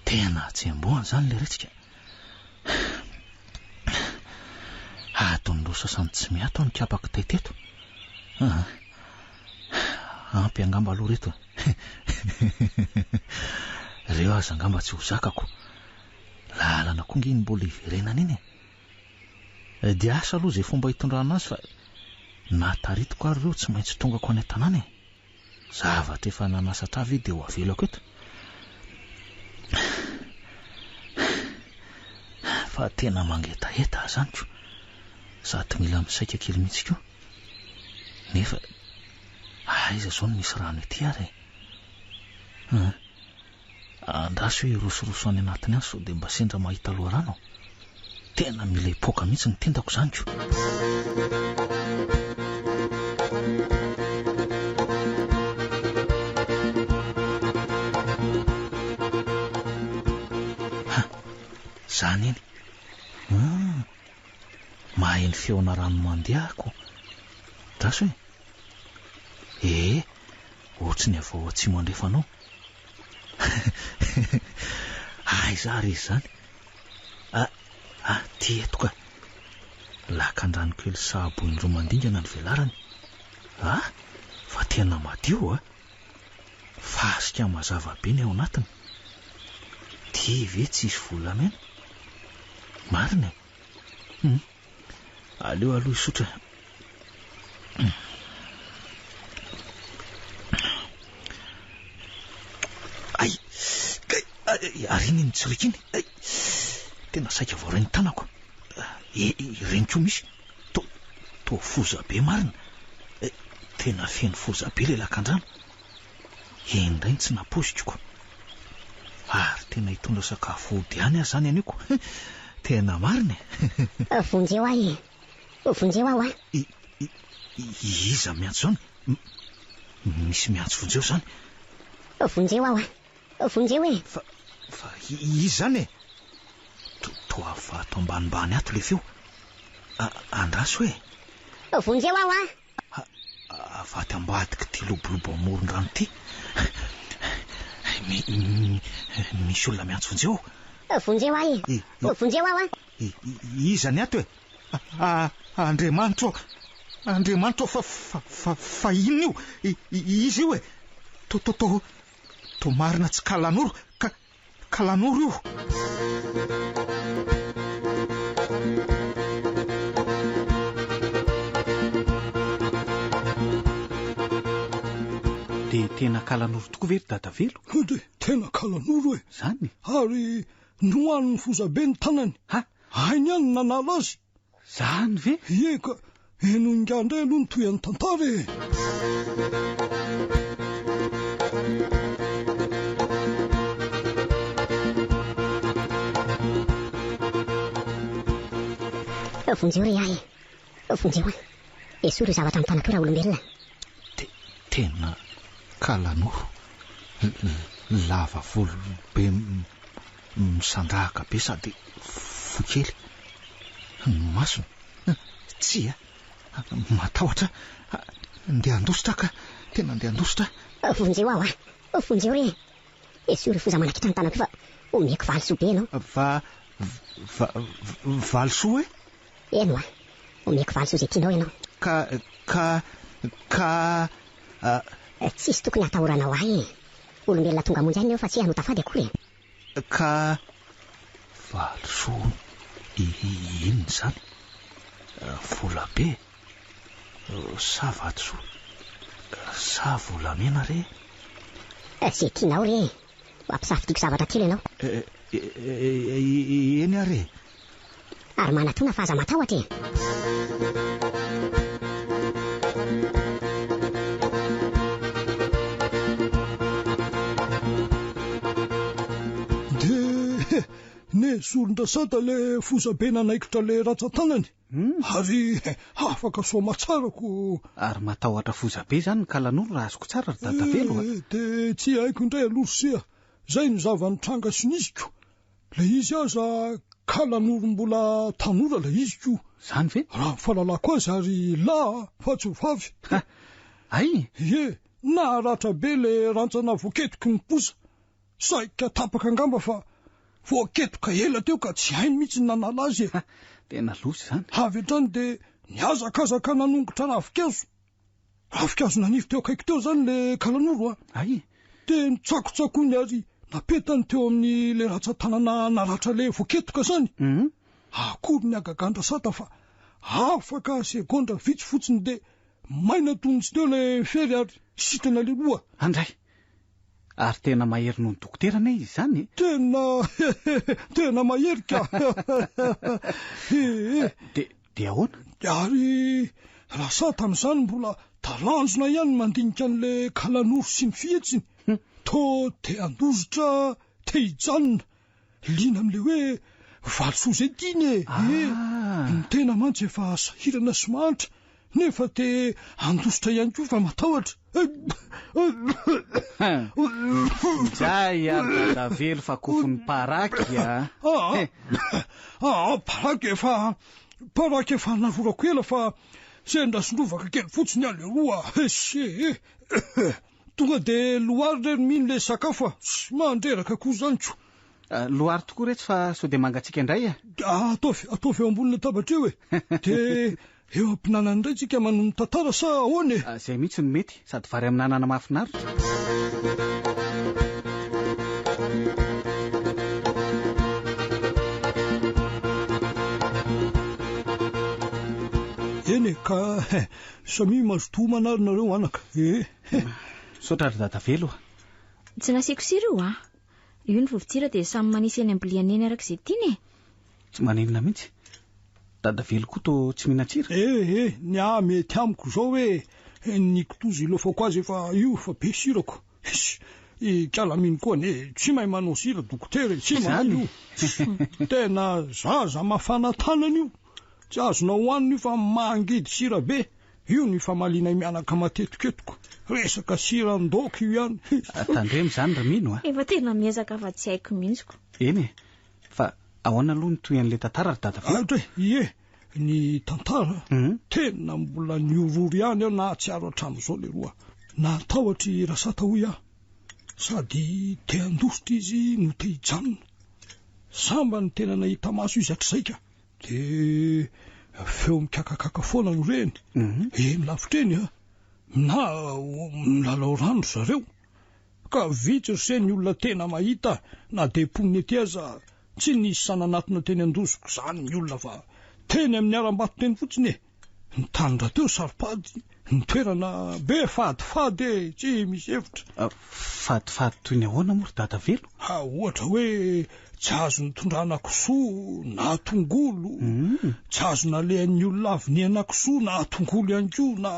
Tena tsembohana izany ilay retsika. Adiny roa sasany tsy miato aho nikapa kitay teto. Ampy angamba aloha reto e. Reo aza angamba tsy ho zakako. Lalana koa nge iny mbola hiverenana iny e. Dia asa aloha izay fomba hitondrana azy fa na taritiko ary ireo tsy maintsy tongako any an-tanàna e. Zavatra efa nanasatra ahy ve dia ho avelako eto? Fa tena mangetaheta aho izany ko. Sady mila misaika kely mihitsy koa. Nefa aiza izao no misy rano ety ary e? Hum. Andraso hoe hirosoroso any anatiny any sao dia mba sendra mahita loharano aho. Tena mila hipoaka mihitsy ny tendako izany ko. Ha! Izany iny. Hum. Maheno feona rano mandeha aho ko. Andraso e. Ee, ohatry ny avy ao atsimo andrefana ao. Aiza ary izy izany? Ah, ah, ty eto ka. Lakan-drano kely sahabo indroa mandingana ny velarany. Ah, fa tena madio a! Fasika mazava be ny ao anatiny. Ty ve tsisy volamena? Marina e! Hum. Aleo aloha hisotra. Ay! Kay! Ary iny mitsoriaka iny. Ay! Tena saika voaray ny tanako. E, ireny koa misy. To, toa foza be marina. E, tena feno foza be ilay lakandrano. Eny indray ny tsy nampoiziko. Ary tena hitondra sakafo hody ihany aho izany anio ko. Tena marina e. Vonjeo ahy e. Vonjeo aho a. I, i, iza miantso izany? Misy miantso vonjeo izany. Vonjeo aho a. Vonjeo e. Fa, fa iza izany e? To, toa avy ato ambanimbany ato ilay feo. A, andraso e. Vonjeo aho a. Avy aty ambadik'ity lobolobo amoron-drano ity, misy olona miantso vonjeo. Vonjeo ahy e! Vonjeo aho a! Iza ny ato e? Andriamanitro ô! Andriamanitro ô! Fa, fa, fa inona io? Iza io e? To, to, to, to marina tsy kalanoro, ka, Kalanoro io. Dia tena kalanoro tokoa ve ry Dadavelo? Dia tena kalanoro e! Zany? Ary nohanin'ny fozabe ny tanany. Ha! Hainy ihany ny nanala azy. Zany ve? Ie ka, henoy ingahy indray aloha ny tohin'ny tantara e! Vonjeo re ahy e! Vonjeo aho! Esory io zavatra amin'ny tanako io raolombelona. Tena kalanoro. Lava volo be misandrahaka be sady fohy kely. Ny masony? Tsia, matahotra aho. Ndeha handositra aho ka. Tena ndeha handositra aho. Vonjeo aho a! Vonjeo re! Esory io foza manakitra ny tanako io fa omeko valisoa be ianao. Va, va, valisoa e? Eny oa, omeko valisoa izay tianao ianao. Ka, ka, ka, a. Tsisy tokony hatahoranao ahy e! Olombelona tonga hamonjy aina eo fa tsy hoe hanota fady akory e! Ka valisoa inona izany? Vola be? Sa vatosoa? Sa volamena re? Izay tianao re e! Ampisafidiako zavatra telo ianao. Eny ary e! Ary manatona fa aza matahotra e! Dia nesorin-dRasata ilay fozabe nanaikitra ilay rantsan-tanany. Ary afaka soamatsara ko. Ary matahotra fozabe izany ny kalanoro raha azoko tsara ry Dadavelo a! Dia tsy haiko indray aloha ry se a! Izay no zava-nitranga sy nisy ko! Ilay izy aza kalanoro mbola tanora ilay izy ko! Izany ve? Raha ny fahalalako azy ary lahy fa tsy vavy! Ha! Hay! Ie, naharatra be ilay rantsana voaketoky ny foza. Saika tapaka angamba fa voaketoka ela teo ka tsy hainy mihitsy ny nanala azy e. Ha! Tena loza izany. Avy hatrany dia nihazakazaka nanongotra ravinkazo. Ravinkazo naniry teo akaiky teo izany ilay kalanoro a. Hay! Dia nitsakotsakoiny ary napetany teo amin'ilay rantsan-tanana naratra ilay voaketoka izany. Akory ny hagagan-dRasata fa afaka segondra vitsy fotsiny dia maina toy ny tsy teo ilay fery ary sitrana ilay loha. Andray! Ary tena mahery noho ny dokotera anie izy izany e! Tena tena mahery ka! Ee. Dia dia ahoana? Ary Rasa tamin'izany mbola talanjona ihany mandinika an'ilay kalanoro sy ny fihetsiny. Toa te handositra, te hijanona. Liana amin'ilay hoe valisoa izay tiany e! Ee, ny tena mantsy efa sahirana sy mahantra nefa te handositra ihany koa fa matahotra. Njay ary Dadavelo fa kofon'ny paraky a! Aa, paraky efa, paraky efa narorako ela fa sendra sondrovaka kely fotsiny aho leroa. Ese e! Tonga de loary re ry mino le sakafo a! Tsy mandreraka koa zany ko! Loary tokoa retsy fa sao de mangatsiaka indray e! Ataovy, ataovy eo ambony latabatra eo e! De eo am-pinanana indray tsika manohy ny tantara sa ahoana e? Zay mihitsy no mety, sady vary amin'anana mahafinaritra. Eny e, ka samia mazotoa homana ary nareo anaka e! Misaotra ry Dadavelo a! Tsy nasiako sira io a! Io ny vovo-tsira dia samy manisy eny am-biliany eny araka izay tiany e! Tsy maninona mihitsy. Dadavelo koa toa tsy mihinan-tsira? Eh eh, ny ahy mety amiko izao hoe ny kitoza ilaofako azy efa io efa be sirako. Hiss! I Kalamino koa anie tsy mahay manao sira dokotera e, tsy mahay io. Tena zaza mafana tanana io. Tsy azonao hohanina io fa mangidy sira be. Io no ifamalianay mianaka matetika eto ko. Resaka siran-daoka io ihany. Tandremo izany ry Mino a! Efa tena miezaka fa tsy haiko mihitsy ko. Eny e! Fa ahoana aloha ny tohin'ilay tantara ry Dada? Atra e! Ie! Ny tantara? Tena mbola nihorohoro ihany aho nahatsiaro hatramin'izao leroa. Natahotra i Rasata hoy aho. Sady te handositra izy no te hijanona. Sambany tena nahita maso izy hatrizay ka. Dia feo mikakakaka foana no reny, eny lavitra eny a! Na milalao rano ry zareo. Ka vitsy ry se ny olona tena mahita na dia mponina ety aza tsy nisy sahy nanatona teny Andosiko izany ny olona fa teny amin'ny harambato teny fotsiny e! Ny tany rahateo saro-pady, ny toerana be fadifady e, tsy misy hevitra. Fadifady toy ny ahoana moa ry Dadavelo? Ha, ohatra hoe tsy azo nitondrana kisoa na tongolo, tsy azo nalehan'ny olona avy nihena kisoa na tongolo ihany koa, na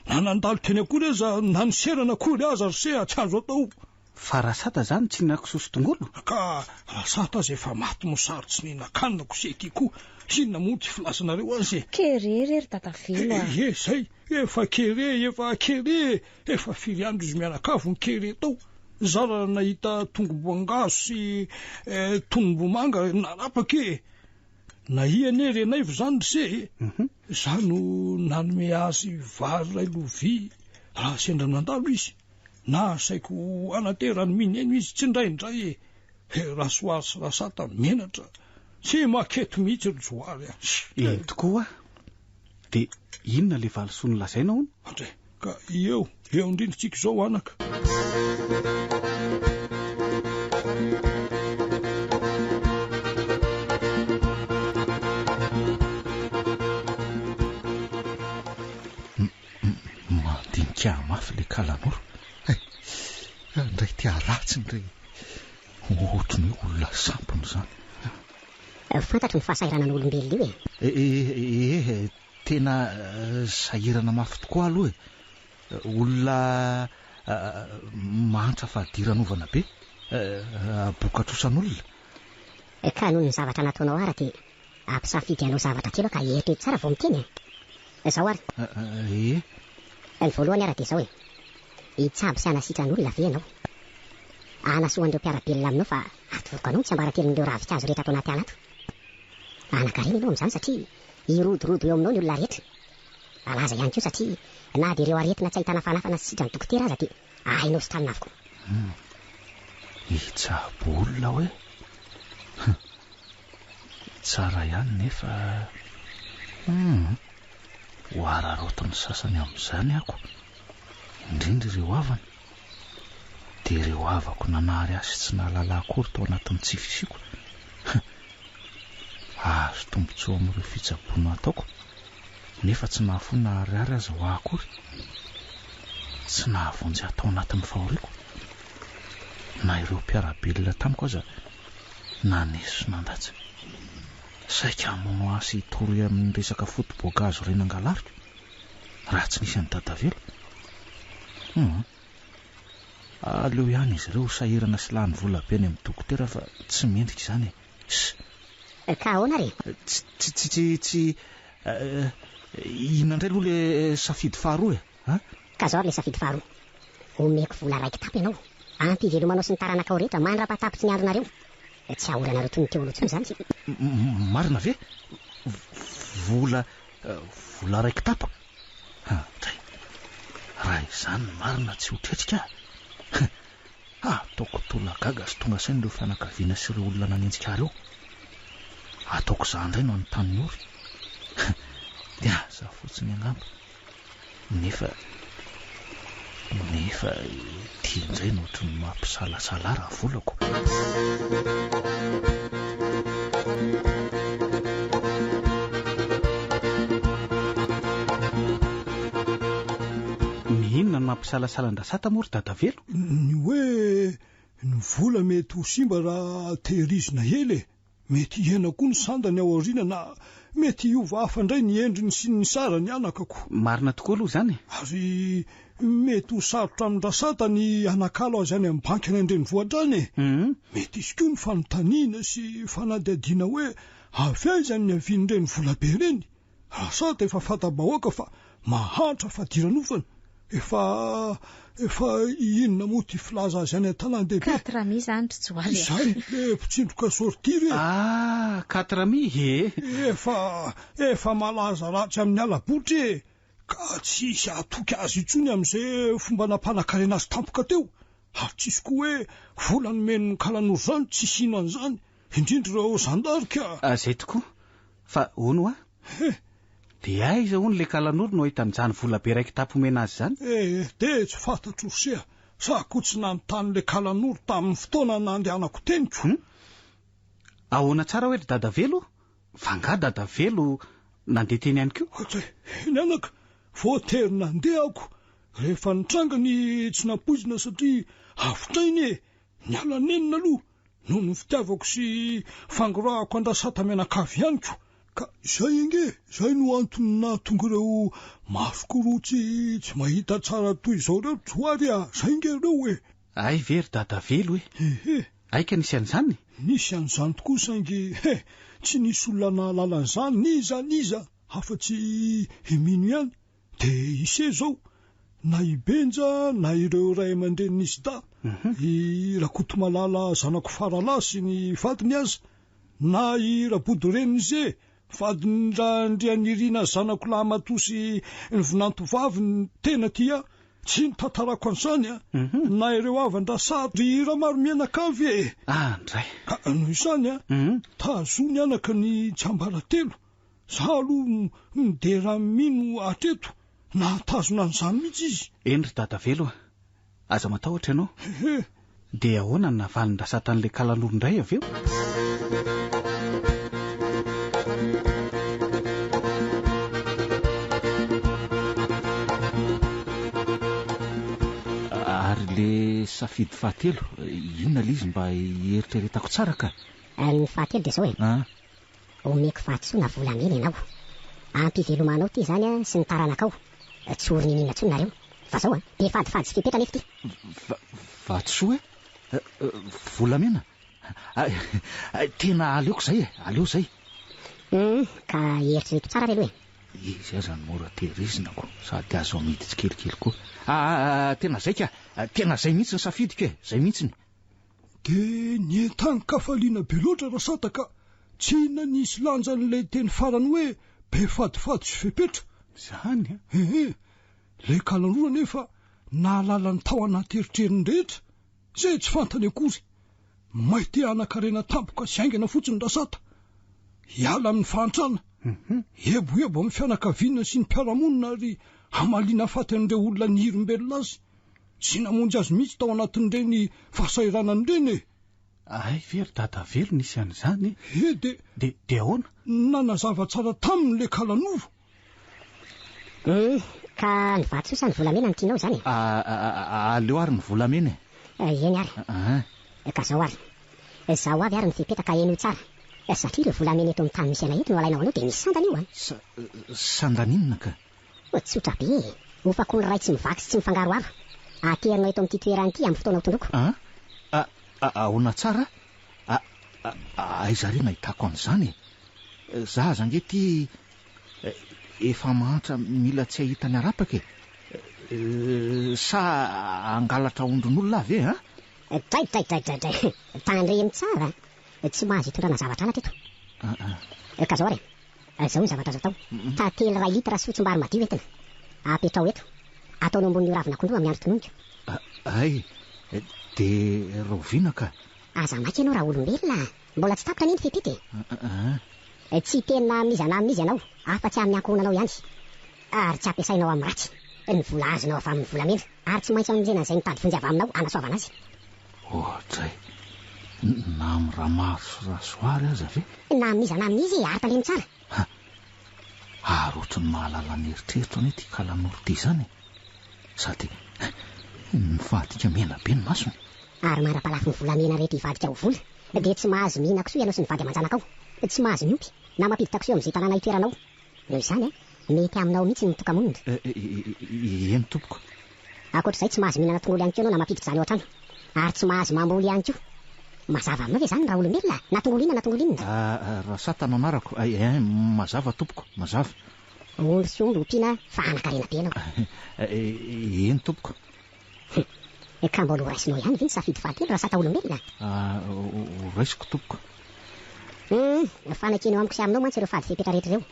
na nandalo teny akory aza, na niserana akory aza ry se, tsy azo atao. Fa Rasata zany tsy nihinan-kisoa sy tongolo? Ka Rasata aza efa maty mosary tsy nihinan-kanina ko se ty ko, inona moa ty filazanareo azy e? Kere re ry Dadavelo a! Ie zay, efa kere, efa kere e! Efa firy andro izy mianakavy no kere tao? Zara raha nahita tongom-boangazo sy tonom-bomanga narapaka e! Nahia anie Renaivo zany ry se e! Za no nanome azy vary iray lovia raha sendra nandalo izy. Na asaiko hanaterany mineno izy tsindraindray e! He Rasoary sy Rasata menatra! Tsy maketo mihitsy ry Johary a! Eny tokoa! Dia inona ilay valisoa nolazaina hono? Andre, ka eo, eo indrindra tsika izao anaka. Mandinika ahy mafy ilay kalanoro. Hay! Indray te haratsy indray. Ohatry ny hoe olona sampona izany. Fantatro ny fahasahiranan'olombelona io e. Ee, tena sahirana mafy tokoa aloha e. Olona mahantra fadiranovana be, boka-trosan'olona. Ka noho ny zavatra nataonao ara dia Ampisafidy hanao zavatra kely aho ka eritrereto tsara vao miteny e! Izao ary. Ee. Ny voalohany ara dia izao e! Hitsabo sy hanasitrana olona ve ianao? Hanasoa an'ireo mpiara-belona aminao fa atoroko anao ny tsiambaratelon'ireo ravinkazo rehetra ato anaty ala ato. Hanan-karena ianao amin'izany satria hirodorodo eo aminao ny olona rehetra. Halaza ihany koa satria na dia ireo aretina tsy ahitana fanafana sy sitran'ny dokotera aza dia hainao sitranina avokoa. Hum. Hitsabo olona hoe? Hum. Tsara ihany nefa hum ho araraotin'ny sasany amin'izany ako, indrindra ireo havana. Dia ireo havako nanary ahy sy tsy nahalala akory tao anatin'ny tsy fisiako. Hum hahazo tombontsoa amin'ireo fitsaboana ataoko nefa tsy nahafoy na ariary aza ho ahy akory. Tsy nahavonjy ahy tao anatin'ny fahoriako. Na ireo mpiara-belona tamiko aza Naneso sy nandatsa. Saika hamono ahy sy hitory amin'ny resaka foto-boankazo ireny nangalariko, raha tsy nisy an'i Dadavelo. Hum. Aleo ihany izy ireo ho sahirana sy lany vola be any amin'ny dokotera fa tsy mendrika izany e. Ss. Ka ahoana ary e? Tsy, tsy, tsy, tsy, tsy, inona indray aloha ilay safidy faharoa e? A? Ka zao ary le safidy faharoa. Omeko vola iray kitapo ianao, ampy hivelomanao sy ny taranakao rehetra mandra-pahatapitry ny andronareo. Tsy hahory anareo toy ny teo aloha intsony izany. Marina ve? Vola, vola iray kitapo? Dray, raha izany ny marina tsy ho tretrika aho. Ataoko tolagaga sy tonga saina ireo fianakaviana sy ireo olona nanenjika ahy ireo. Ataoko izaho indray no hanontany ny ory. Dia aza fotsiny angamba. Nefa, nefa ity indray no ohatran'ny mampisalasala raha volako. Ny inona no mampisalasala an-dRasata moa ry Dadavelo? Ny hoe ny vola mety ho simba raha tehirizina ela e! Mety hihena koa ny sandany ao aoriana na mety hiova hafa indray ny endriny sy ny sarany anakako. Marina tokoa aloha izany e! Ary mety ho sarotra amin-dRasata ny hanakalo azy any amin'ny banky any an-drenivohitra any e! Mety hisy koa ny fanontaniana sy fanadihadiana hoe avy aiza ny niavian'ireny volabe ireny? Rasata efa fanta-bahoaka fa mahantra fadiranovana. Efa, efa inona moa ity filaza azy any an-tanàn-dehibe? Quatre amis izany ry Johary a! Izay, le mpitsindroka sortie re! Ah, quatre amis e! Efa, efa malaza ratsy amin'ny hala-botry e! Ka tsy hisy hahatoky azy intsony amin'izay fomba nampanakarena azy tampoka teo. Ary tsisy koa hoe vola nomen'ny kalanoro izany, tsisy hino an'izany, indrindra ireo zandary ka! Izay tokoa. Fa hono hoa? He! Dia aiza hono ilay kalanoro no ahita an'izany vola be iray kitapo omena azy izany? Eh, dia tsy fantatro ry se a! Za koa tsy nanontany ilay kalanoro tamin'ny fotoana nandehanako teny ko! Hum! Ahoana tsara hoe ry Dadavelo? Fa angaha Dadavelo Nandeha teny ihany koa? Ohatray, eny anaka, voatery nandeha ako rehefa nitranga ny tsy nampoizina satria avotra iny e! Niala nenina aloha noho ny fitiavako sy fangorahako an-dRasata mianakavy ihany ko. Ka izay ange, izay no antony nahatonga ireo masoko roa tsy tsy mahita tsara toy izao ireo Johary a! Izay ange ireo e! Hay ve ry Dadavelo e! Ehe! Hay ka nisy an'izany? Nisy an'izany tokoa saingy he! Tsy nisy olona nahalala an'izany n'iza n'iza afa-tsy i Mino ihany. Dia ise izao, na i Benja na ireo ray aman-drenin'i Sda, i Rakotomalala zanako faralahy sy ny vadiny aza, na i Rabodo renin'ise, vadin-dRandrianirina zanako lahimatoa sy ny vinantovaviny tena tia ahy, tsy nitantarako an'izany an, na ireo havan-dRasady ry Ramaromianakavy e! Andray! Ka noho izany an, tazony anaka ny tsiambaratelo. Za aloha midera an'i Mino hatreto, nahatazona an'izany mihitsy izy. Eny ry Dadavelo a! Aza matahotra ianao. Ehe. Dia ahoana ny navalin-dRasatan'ilay kalanoro indray avy eo? Ary le safidy fahatelo, inona le izy mba hieritreretako tsara ka? Ny fahatelo dia izao e. Omeko vatosoa na volamena ianao. Ampivelomanao ity izany sy ny taranakao. Tsy ho rininiana intsony nareo. Fa zao an, be fadifady sy fepetra anefa ity. Vatosoa e? Volamena? Tena aleoko izay e, aleo izay. Hum, ka eritrereto tsara re aloha e. Izy aza no mora tehirizina ko, sady azo amidy tsikelikely koa. Aa, tena zay ka, tena zay mihitsy ny safidiko e, zay mihitsiny. Dia nientanin-kafaliana be loatra Rasata ka tsy nanisy lanjany ilay teny farany hoe be fadifady sy fepetra. Izany an? Ehe, ilay kalanoro anefa nahalala ny tao anaty eritreriny rehetra, izay tsy fantany akory. May te hanan-karena tampoka sy haingana fotsiny Rasata. Hiala amin'ny fahantrana, hieboebo amin'ny fianakaviana sy ny mpiara-monina ary hamaliana faty an'ireo olona nihirim-belona azy. Tsy namonjy azy mihitsy tao anatin'ireny fahasahiranana ireny e! Hay ve ry Dadavelo nisy an'izany e? He dia. Dia, dia ahoana? Nanazava tsara taminy ilay kalanoro. Hum, ka ny vatosoa sa ny volamena no tianao izany e? Aleo ary ny volamena e! Eny ary. Aa. Ka zao ary. Zao avy ary ny fepetra ka henoy tsara. Satria ireo volamena eto amin'ny tany misy anay eto no alainao anao dia misy sandany io an! Sa, sandany inona ka? Tsotra be e! Hofako ny iray tsy mivaky sy tsy mifangaroharo. Aterinao eto amin'ity toerana ity amin'ny fotoana hotondroko. A? A, a, ahoana tsara? A, a, aiza re nahitako an'izany e? Za aza ange ity efa mahantra mila tsy hahita ny harapaka e! Sa hangalatra ondrin'olona aho ve an? Dray dray dray dray dray! Tandremo tsara! Tsy mahazo itondrana zavatra halatra eto. Ka zao ary e! Zao ny zavatra azo atao, tantely iray litre sy fotsim-bary madio entina. Apetraho eto. Ataonao ambonin'io ravin'akondro io amin'ny andro tononiko. Hay, dia rahoviana ka? Aza maika ianao raolombelona a! Mbola tsy tapitra anie ny fepetra e! Tsy hiteny na amin'iza na amin'iza ianao, afa-tsy amin'ny ankohonanao ihany. Ary tsy ampiasainao amin'ny ratsy ny vola azonao avy amin'ny volamena, ary tsy maintsy hamonjena an'izay mitady vonjy avy aminao hanasoavana azy. Oadray! Na amin'i Ramaro sy Rasoary aza ve? Na amin'iza na amin'iza e, ary tandremo tsara. Ha! Ary ohatry ny mahalala ny eritreritro anie ity kalanoro ity izany e! Sady mivadika mena be ny masony. Ary mandra-palafo ny volamena rehetra hivadika ho vola, dia tsy mahazo mihinan-kisoa ianao sy ny vady aman-janakao. Tsy mahazo miompy, na mampiditra kisoa eo amin'izay tanàna itoeranao. Noho izany, mety aminao mihitsy ny mitoka-monina. Eny tompoko. Ankoatra izay, tsy mahazo mihinana tongolo ihany koa ianao na mampiditra izany ao an-trano. Ary tsy mahazo mamboly ihany koa. Mazava aminao ve izany raolombelona? Na tongolo inona na tongolo inona? Rasata no anarako. Ein, mazava tompoko, mazava. Ondry sy omby ompiana fa hanan-karena be ianao. Eny tompoko. Hum. Ka mbola ho raisinao ihany ve ny safidy fahatelo Rasata olombelona? Ho raisiko tompoko. Hum, fanekena eo amiko sy aminao mantsy ireo fady fepetra rehetra ireo.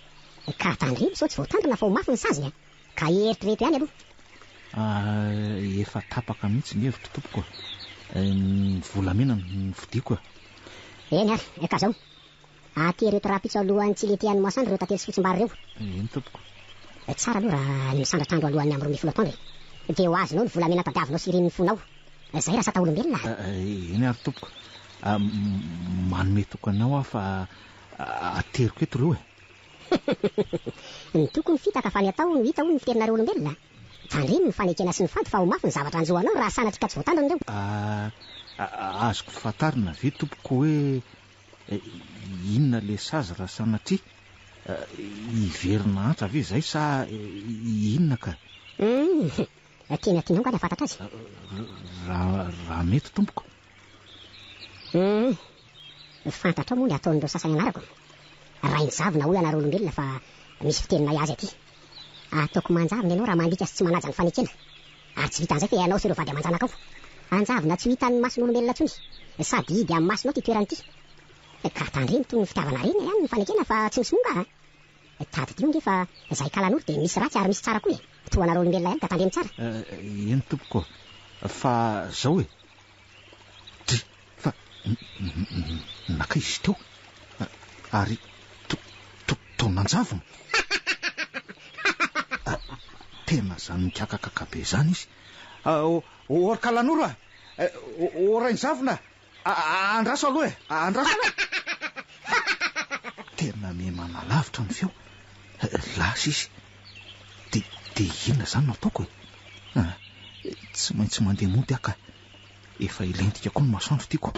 Ka tandremo sao tsy voatandrina fa ho mafy ny sazy a! Ka eritrereto ihany aloha. Efa tapaka mihitsy ny hevitro tompoko a! Ny volamena no nofidiako a! Eny ary, ka zao. Atero eto rahampitso alohan'ny tsy hilentehan'ny masoandro ireo tantely sy fotsimbary ireo. Eny tompoko. Tsara aloha raha ny misandratra andro alohan'ny amin'ny 12 atoandro e. Dia ho azonao ny volamena tadiavinao sy irin'ny fonao. Izay raha sata olombelona a. Eny ary tompoko. Manome toky anao aho fa ateriko eto ireo e. Ny toky no fitaka fa ny atao no hita hoy ny fiteninareo olombelona. Tandremo ny fanekena sy ny fady fa ho mafy ny zavatra hanjo anao raha sanatria ka tsy voatandrina ireo. Azoko fantarina ve tompoko hoe inona le sazy raha sanatria hiverina antsa ve izay sa inona ka? Humm. Tena tianao nga ny hahafantatra azy? Raha mety tompoko. Humm. Fantatrao moa ny ataon'ireo sasany anarako? Rainizavona hoy ianareo olombelona fa misy fiteninay azy aty. Ataoko manjavona ianao raha mandika sy tsy manaja ny fanekena. Ary tsy vitan'izay fa ianao sy ireo vady aman-janakao. Hanjavona tsy ho hitan'ny mason'olombelona intsony. Sady hidy amin'ny masonao ity toerana ity. Ka tandremo toy ny fitiavana reny ihany ny fanekena fa tsy misomonga a! Tadidio ange fa izay kalanoro dia misy ratsy ary misy tsara koa e! Toa anareo olombelona ihany ka tandremo tsara. Eny tompoko, fa zao e! Dry, fa naka izy teo ary toa nanjavona. Tena zany mikakakaka be zany izy. Ô ry kalanoro a! Ô rainizavona a! Andraso aloha e! Andraso aloha e! Tena miha-manalavitra ny feo. Lasa izy. Dia, dia inona izany no ataoko e? Ah, tsy maintsy mandeha mody aho ka. Efa hilentika koa ny masoandro tiako.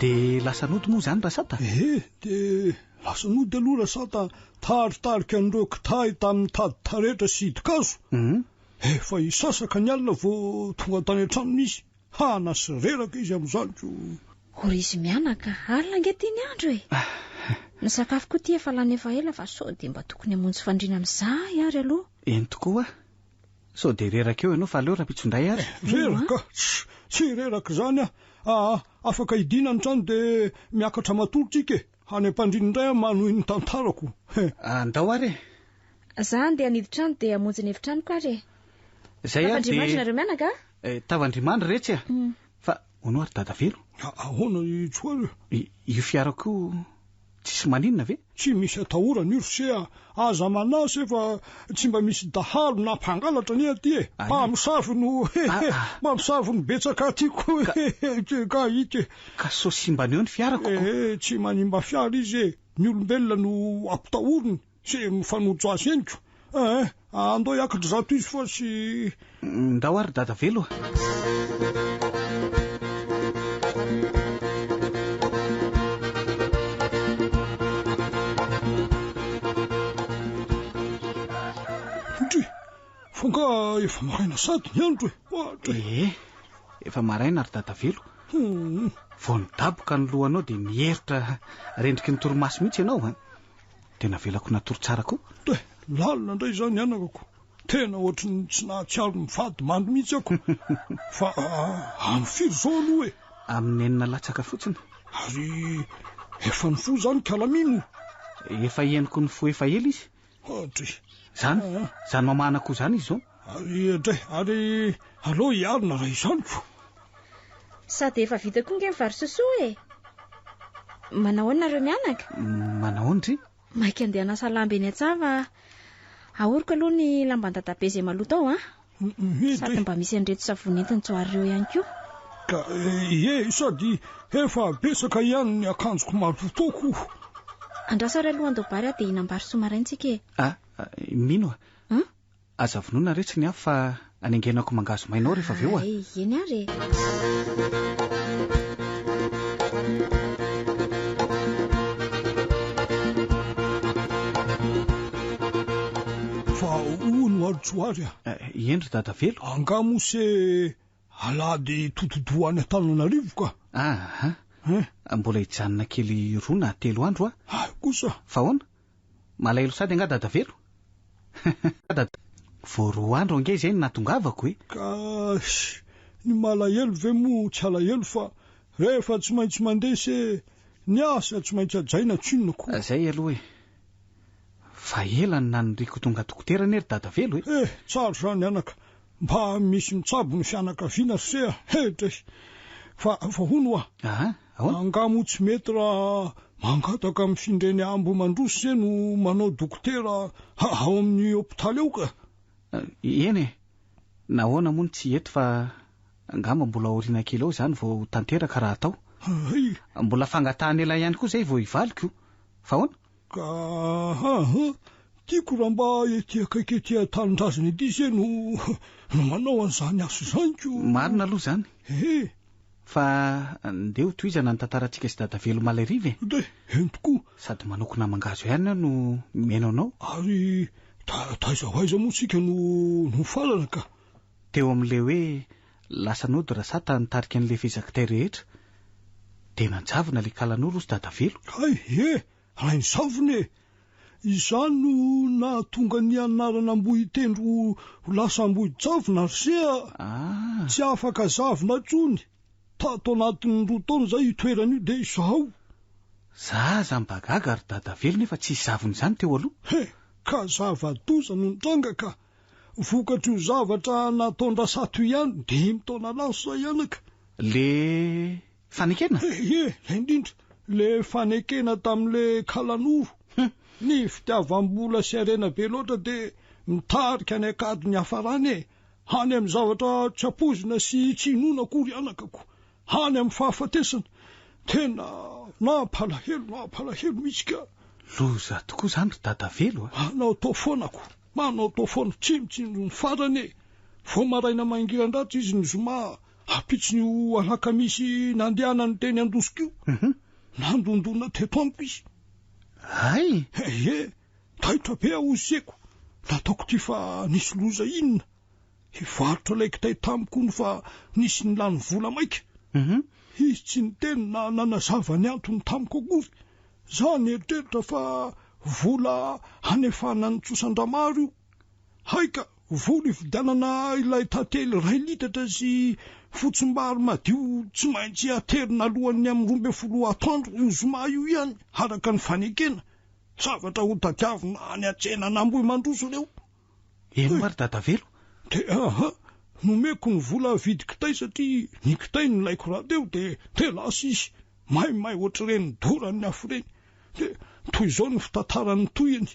Dia lasa nody moa izany Rasata? Ehe, dia lasa nody aloha Rasata, taritarika an'ireo kitay tamin'ny tady taretra sy hidin-kazo. Efa hisasaka ny alina vao tonga tany an-tranony izy. Hana sy reraka izy amin'izany ko. O ry izy mianaka, alina ange ity ny andro e! Ny sakafo koa ity efa lany efa ela fa sao dia mba tokony hamonjy fandriana amin'izay ary aloha. Eny tokoa. Sao dia reraka eo ianao fa aleo rahampitso indray ary. Reraka? Tsy reraka izany aho. Aa, afaka hidiana ny trano dia miakatra matory tsika e! Any am-pandriana indray aho manohy ny tantarako. Andao ary e! Za andeha hanidy trano dia hamonjy ny efitranoko ary e! Zay ary dia. Tafandrimandry nareo mianaka a! Eh, tavandrimandry retsy a! Fa hono ary Dadavelo? Ahoana i Tsoa? Io fiarako io tsisy maninona ve? Tsy misy atahorana io ry se a! Aza manahy se fa tsy mba misy dahalo na mpangalatra anie aty e! Mpamosavy no mpamosavy no betsaka aty ko ka ity e! Ka sao simbany eo ny fiarako ko! Eh, tsy manimba fiara izy e! Ny olombelona no ampitahoriny sy mifanojo azy eny ko! Eh, andao hiakatra izato izy fa tsy. Ndao ary Dadavelo a! Ndry! Fa angaha efa maraina sady ny andro e! Ohatra e! Ee, efa maraina ry Dadavelo. Vao nidaboka ny lohanao dia niheritra rendriky ny torimaso mihitsy ianao an! Dia navelako natory tsara koa. Dia lalina indray izany anakako. Tena ohatry ny tsy nahatsiaro mivady mandry mihitsy ako. Fa amin'ny firy izao aloha e? Amin'ny enina latsaka fotsiny. Ary efa nifoha izany Kalamino? Efa henoko nifoha efa ela izy. Hadry. Izany, izany mamahana akoho izany izy izao. Ary dray, ary aleo hiarina raha izany ko. Sady efa vita koa nge ny vary sosoa e! Manao ahoana nareo mianaka? Manao ahoana dry? Maika andeha hanasa lamba eny an-tsaha fa ahoriko aloha ny lamban-dadabe izay maloto ao an! Sady mba misy an'ireto savony entin'i Johary ireo ihany koa. Ka ie, sady efa betsaka ihany ny akanjoko maloto ko. Andraso ary aloha handao bary aho dia hihinam-bary soa maraina tsika e. Ah, mino a. An? Aza vonoina re tsy ny afo fa anengenako mangahazo maina ao rehefa avy eo a. Hay, eny ary e. Fa hono ary Johary a. Eny ry Dadavelo. Angaha moa se alahady todi-doha any Antananarivo ka? Aha. Mbola hijanona kely roa na telo andro aho. Hay kosa. Fa ahoana? Malahelo sady angaha Dadavelo? Vao roa andro ange izay no nahatongavako e! Ka ny malahelo ve moa tsy alahelo fa rehefa tsy maintsy mandeha se ny asa tsy maintsy hajaina tsinona ko. Zay aloha e! Fa ela no naniriako ho tonga dokotera anie ry Dadavelo e! Eh! Tsara izany anaka! Mba misy mitsabo ny fianakaviana ry se a! Hedrey! Fa fa hono hoa! Aha! Ahoana? Angaha moa tsy mety raha mangataka amin'ny findreny Ambohimandroso se no manao dokotera ao amin'ny hopitaly ao ka? Eny e! Nahoana moa no tsy eto fa angamba mbola aoriana kely ao izany vao ho tanteraka raha atao. Hay! Mbola fangatahan'ela ihany koa izay vao hivaliko. Fa ahoana? Ka aha, tiako raha mba ety akaiky ety an-tanindrazana ety ise no no manao an'izany asa izany ko. Marina aloha izany. Ehe. Fa ndeha ho tohizana ny tantarantsika sy Dadavelo omaly hariva e. Dia eny tokoa. Sady manokona mangahazo ihany aho no mihaino anao. Ary ta taiza ho aiza moa tsika no nifarana ka? Teo amin'ilay hoe lasa nody Rasata nitarika an'ilay fezakitay rehetra. Dia nanjavona ilay kalanoro hozy Dadavelo. Hay e! Rainizavona e! Izany no nahatonga ny anarana Ambohitendro ho lasa Ambohijavona ry se a! Ah! Tsy afaka zavona intsony. Tato anatin'ny roa taona izay io toerana io dia izao. Za aza mba gaga ry Dadavelo nefa tsisy zavona izany teo aloha. He! Ka zava-doza no nitranga ka! Vokatr'io zavatra nataon-dRasato io ihany, dimy taona lasa izay anaka. Le fanekena? Ie, izay indrindra. Le fanekena tamin'le kalanoro. Hum. Ny fitiavam-bola sy harena be loatra dia mitarika any an-kady ny hiafarany e. Any amin'ny zavatra tsy ampoizina sy tsy inoana akory anakako. Any amin'ny fahafatesana. Tena nampalahelo, nampalahelo mihitsy ka. Loza tokoa izany ry Dadavelo a! Manao tao foana ko. Manao tao foana. Tsy mitsinjo ny farany e. Vao maraina mangiran-dratsy izy ny zoma ampitson'io alakamisy nandehanany teny Andosika io. Nandondona teto amiko izy. Hay! Ie, taitra be aho hoy seko. Nataoko ity fa nisy loza inona. Hivarotra ilay kitay tamiko hono fa nisy nilany vola maika. Izy tsy niteny na nanazava ny antony tamiko akory. Za nieritreritra fa vola hanefana ny trosan-dRamaro io. Hay ka, vola hividianana ilay tantely iray litatra sy fotsimbary madio tsy maintsy aterina alohan'ny amin'ny 12 atoandro io zoma io ihany, araka ny fanekena. Zavatra hotadiavina any an-tsenan'Ambohimandroso ireo. Eny hoa ry Dadavelo. Dia aha, nomeko ny vola havidy kitay satria ny kitay no nilaiko rahateo dia dia lasa izy, maimay ohatr'ireny doran'ny afo ireny. Dia toy izao ny fitantaran'ny tohiny.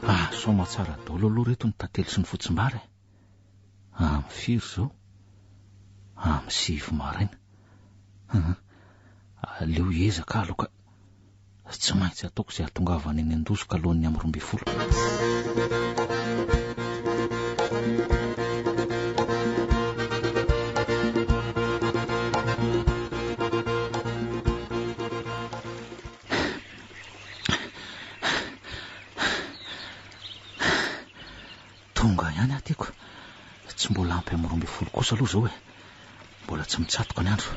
Ah, soamatsara daholo aloha reto ny tantely sy ny fotsimbary e. Amin'ny firy izao? Amin'ny sivy maraina. Hum, aleo hiezaka aho aloha ka. Tsy maintsy ataoko izay hahatongavana eny Andozoka alohan'ny amin'ny 12. Tonga ihany aho tiako. Tsy mbola ampy amin'ny 12 kosa aloha izao e. Mbola tsy mitsatoka ny andro.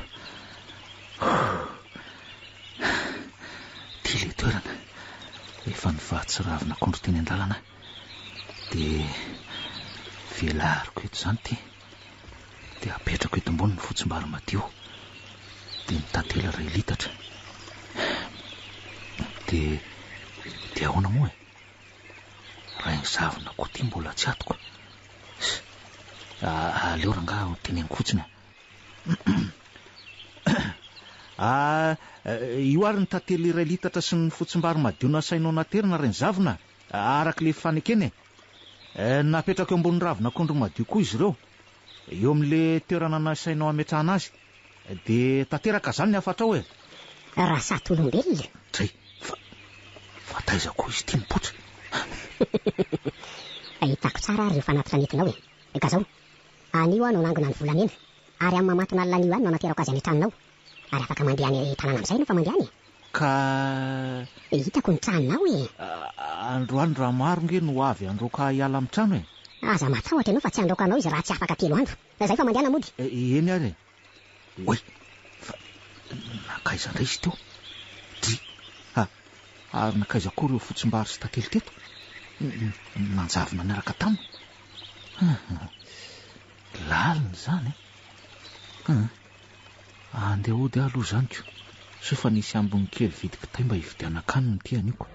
Ity ilay toerana. Efa nivatsy ravin'akondro teny an-dalana aho. Dia velariko eto izany ity. Dia apetrako eto ambony ny fotsimbary madio. Dia ny tantely iray litatra. Dia dia ahoana moa e? Rainizavona koa ty mbola tsy ato ka. Aleo rangaha ho teneniko fotsiny a. Ah, io ary ny tantely iray litatra sy ny fotsimbary madio nasainao naterina Rainizavona a, araka ilay fifanekena e. Napetrako eo ambony ravin'akondro madio koa izy ireo, eo amin'ilay toerana nasainao hametrahana azy. Dia tanteraka izany ny hafatrao e! Rasato olombelona. Dray, fa, fa taiza koa izy ity nipoitra? Hitako tsara ary ireo fanatitra nentinao e! Ka zao, anio aho no hanangona ny volamena, ary amin'ny mamatonalina anio ihany no hanaterako azy any an-tranonao. Ary afaka mandeha any tanàna amin'izay ianao fa mandeha any e! Ka. Hitako ny tranonao e! Androany Ramaro nge no avy handroaka ahy hiala amin'ny trano e! Aza matahotra ianao fa tsy handroaka anao izy raha tsy afaka telo andro. Zay fa mandehana mody. Eny ary e! Oay! Fa nankaiza indray izy teo? Dry! Ha! Ary nankaiza koa ireo fotsimbary sy tantely teto? Nanjavona niaraka taminy? Hum! Lalina izany e! Hum! Andeha hody aho aloha izany ko! Soa fa nisy ambiny kely vidy kitay mba hividianan-kanina ity anio ko!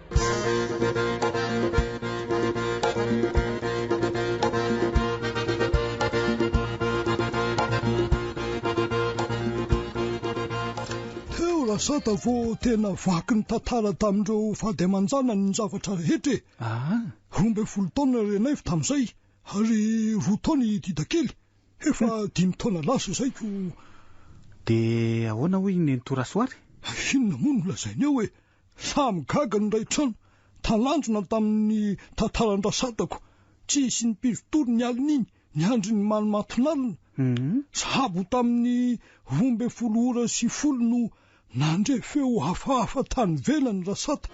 Teo. Rasata vao tena vaky ny tantara tamin'ireo vady aman-janany ny zavatra rehetra e. Ah. 12 taona Renaivo tamin'izay ary roa taona i Didakely. Efa dimy taona lasa izay ko. Dia ahoana hoy i Nenitoa Rasoary? Inona moa no lazainy eo e? Samy gaga ny iray trano, talanjona tamin'ny tantaran-dRasatako. Tsisy nipizotory ny alin'iny, niandry ny malomaton'alina. Sahabo tamin'ny 12 ora sy folo no nandre feo hafahafa tany ivelany Rasata.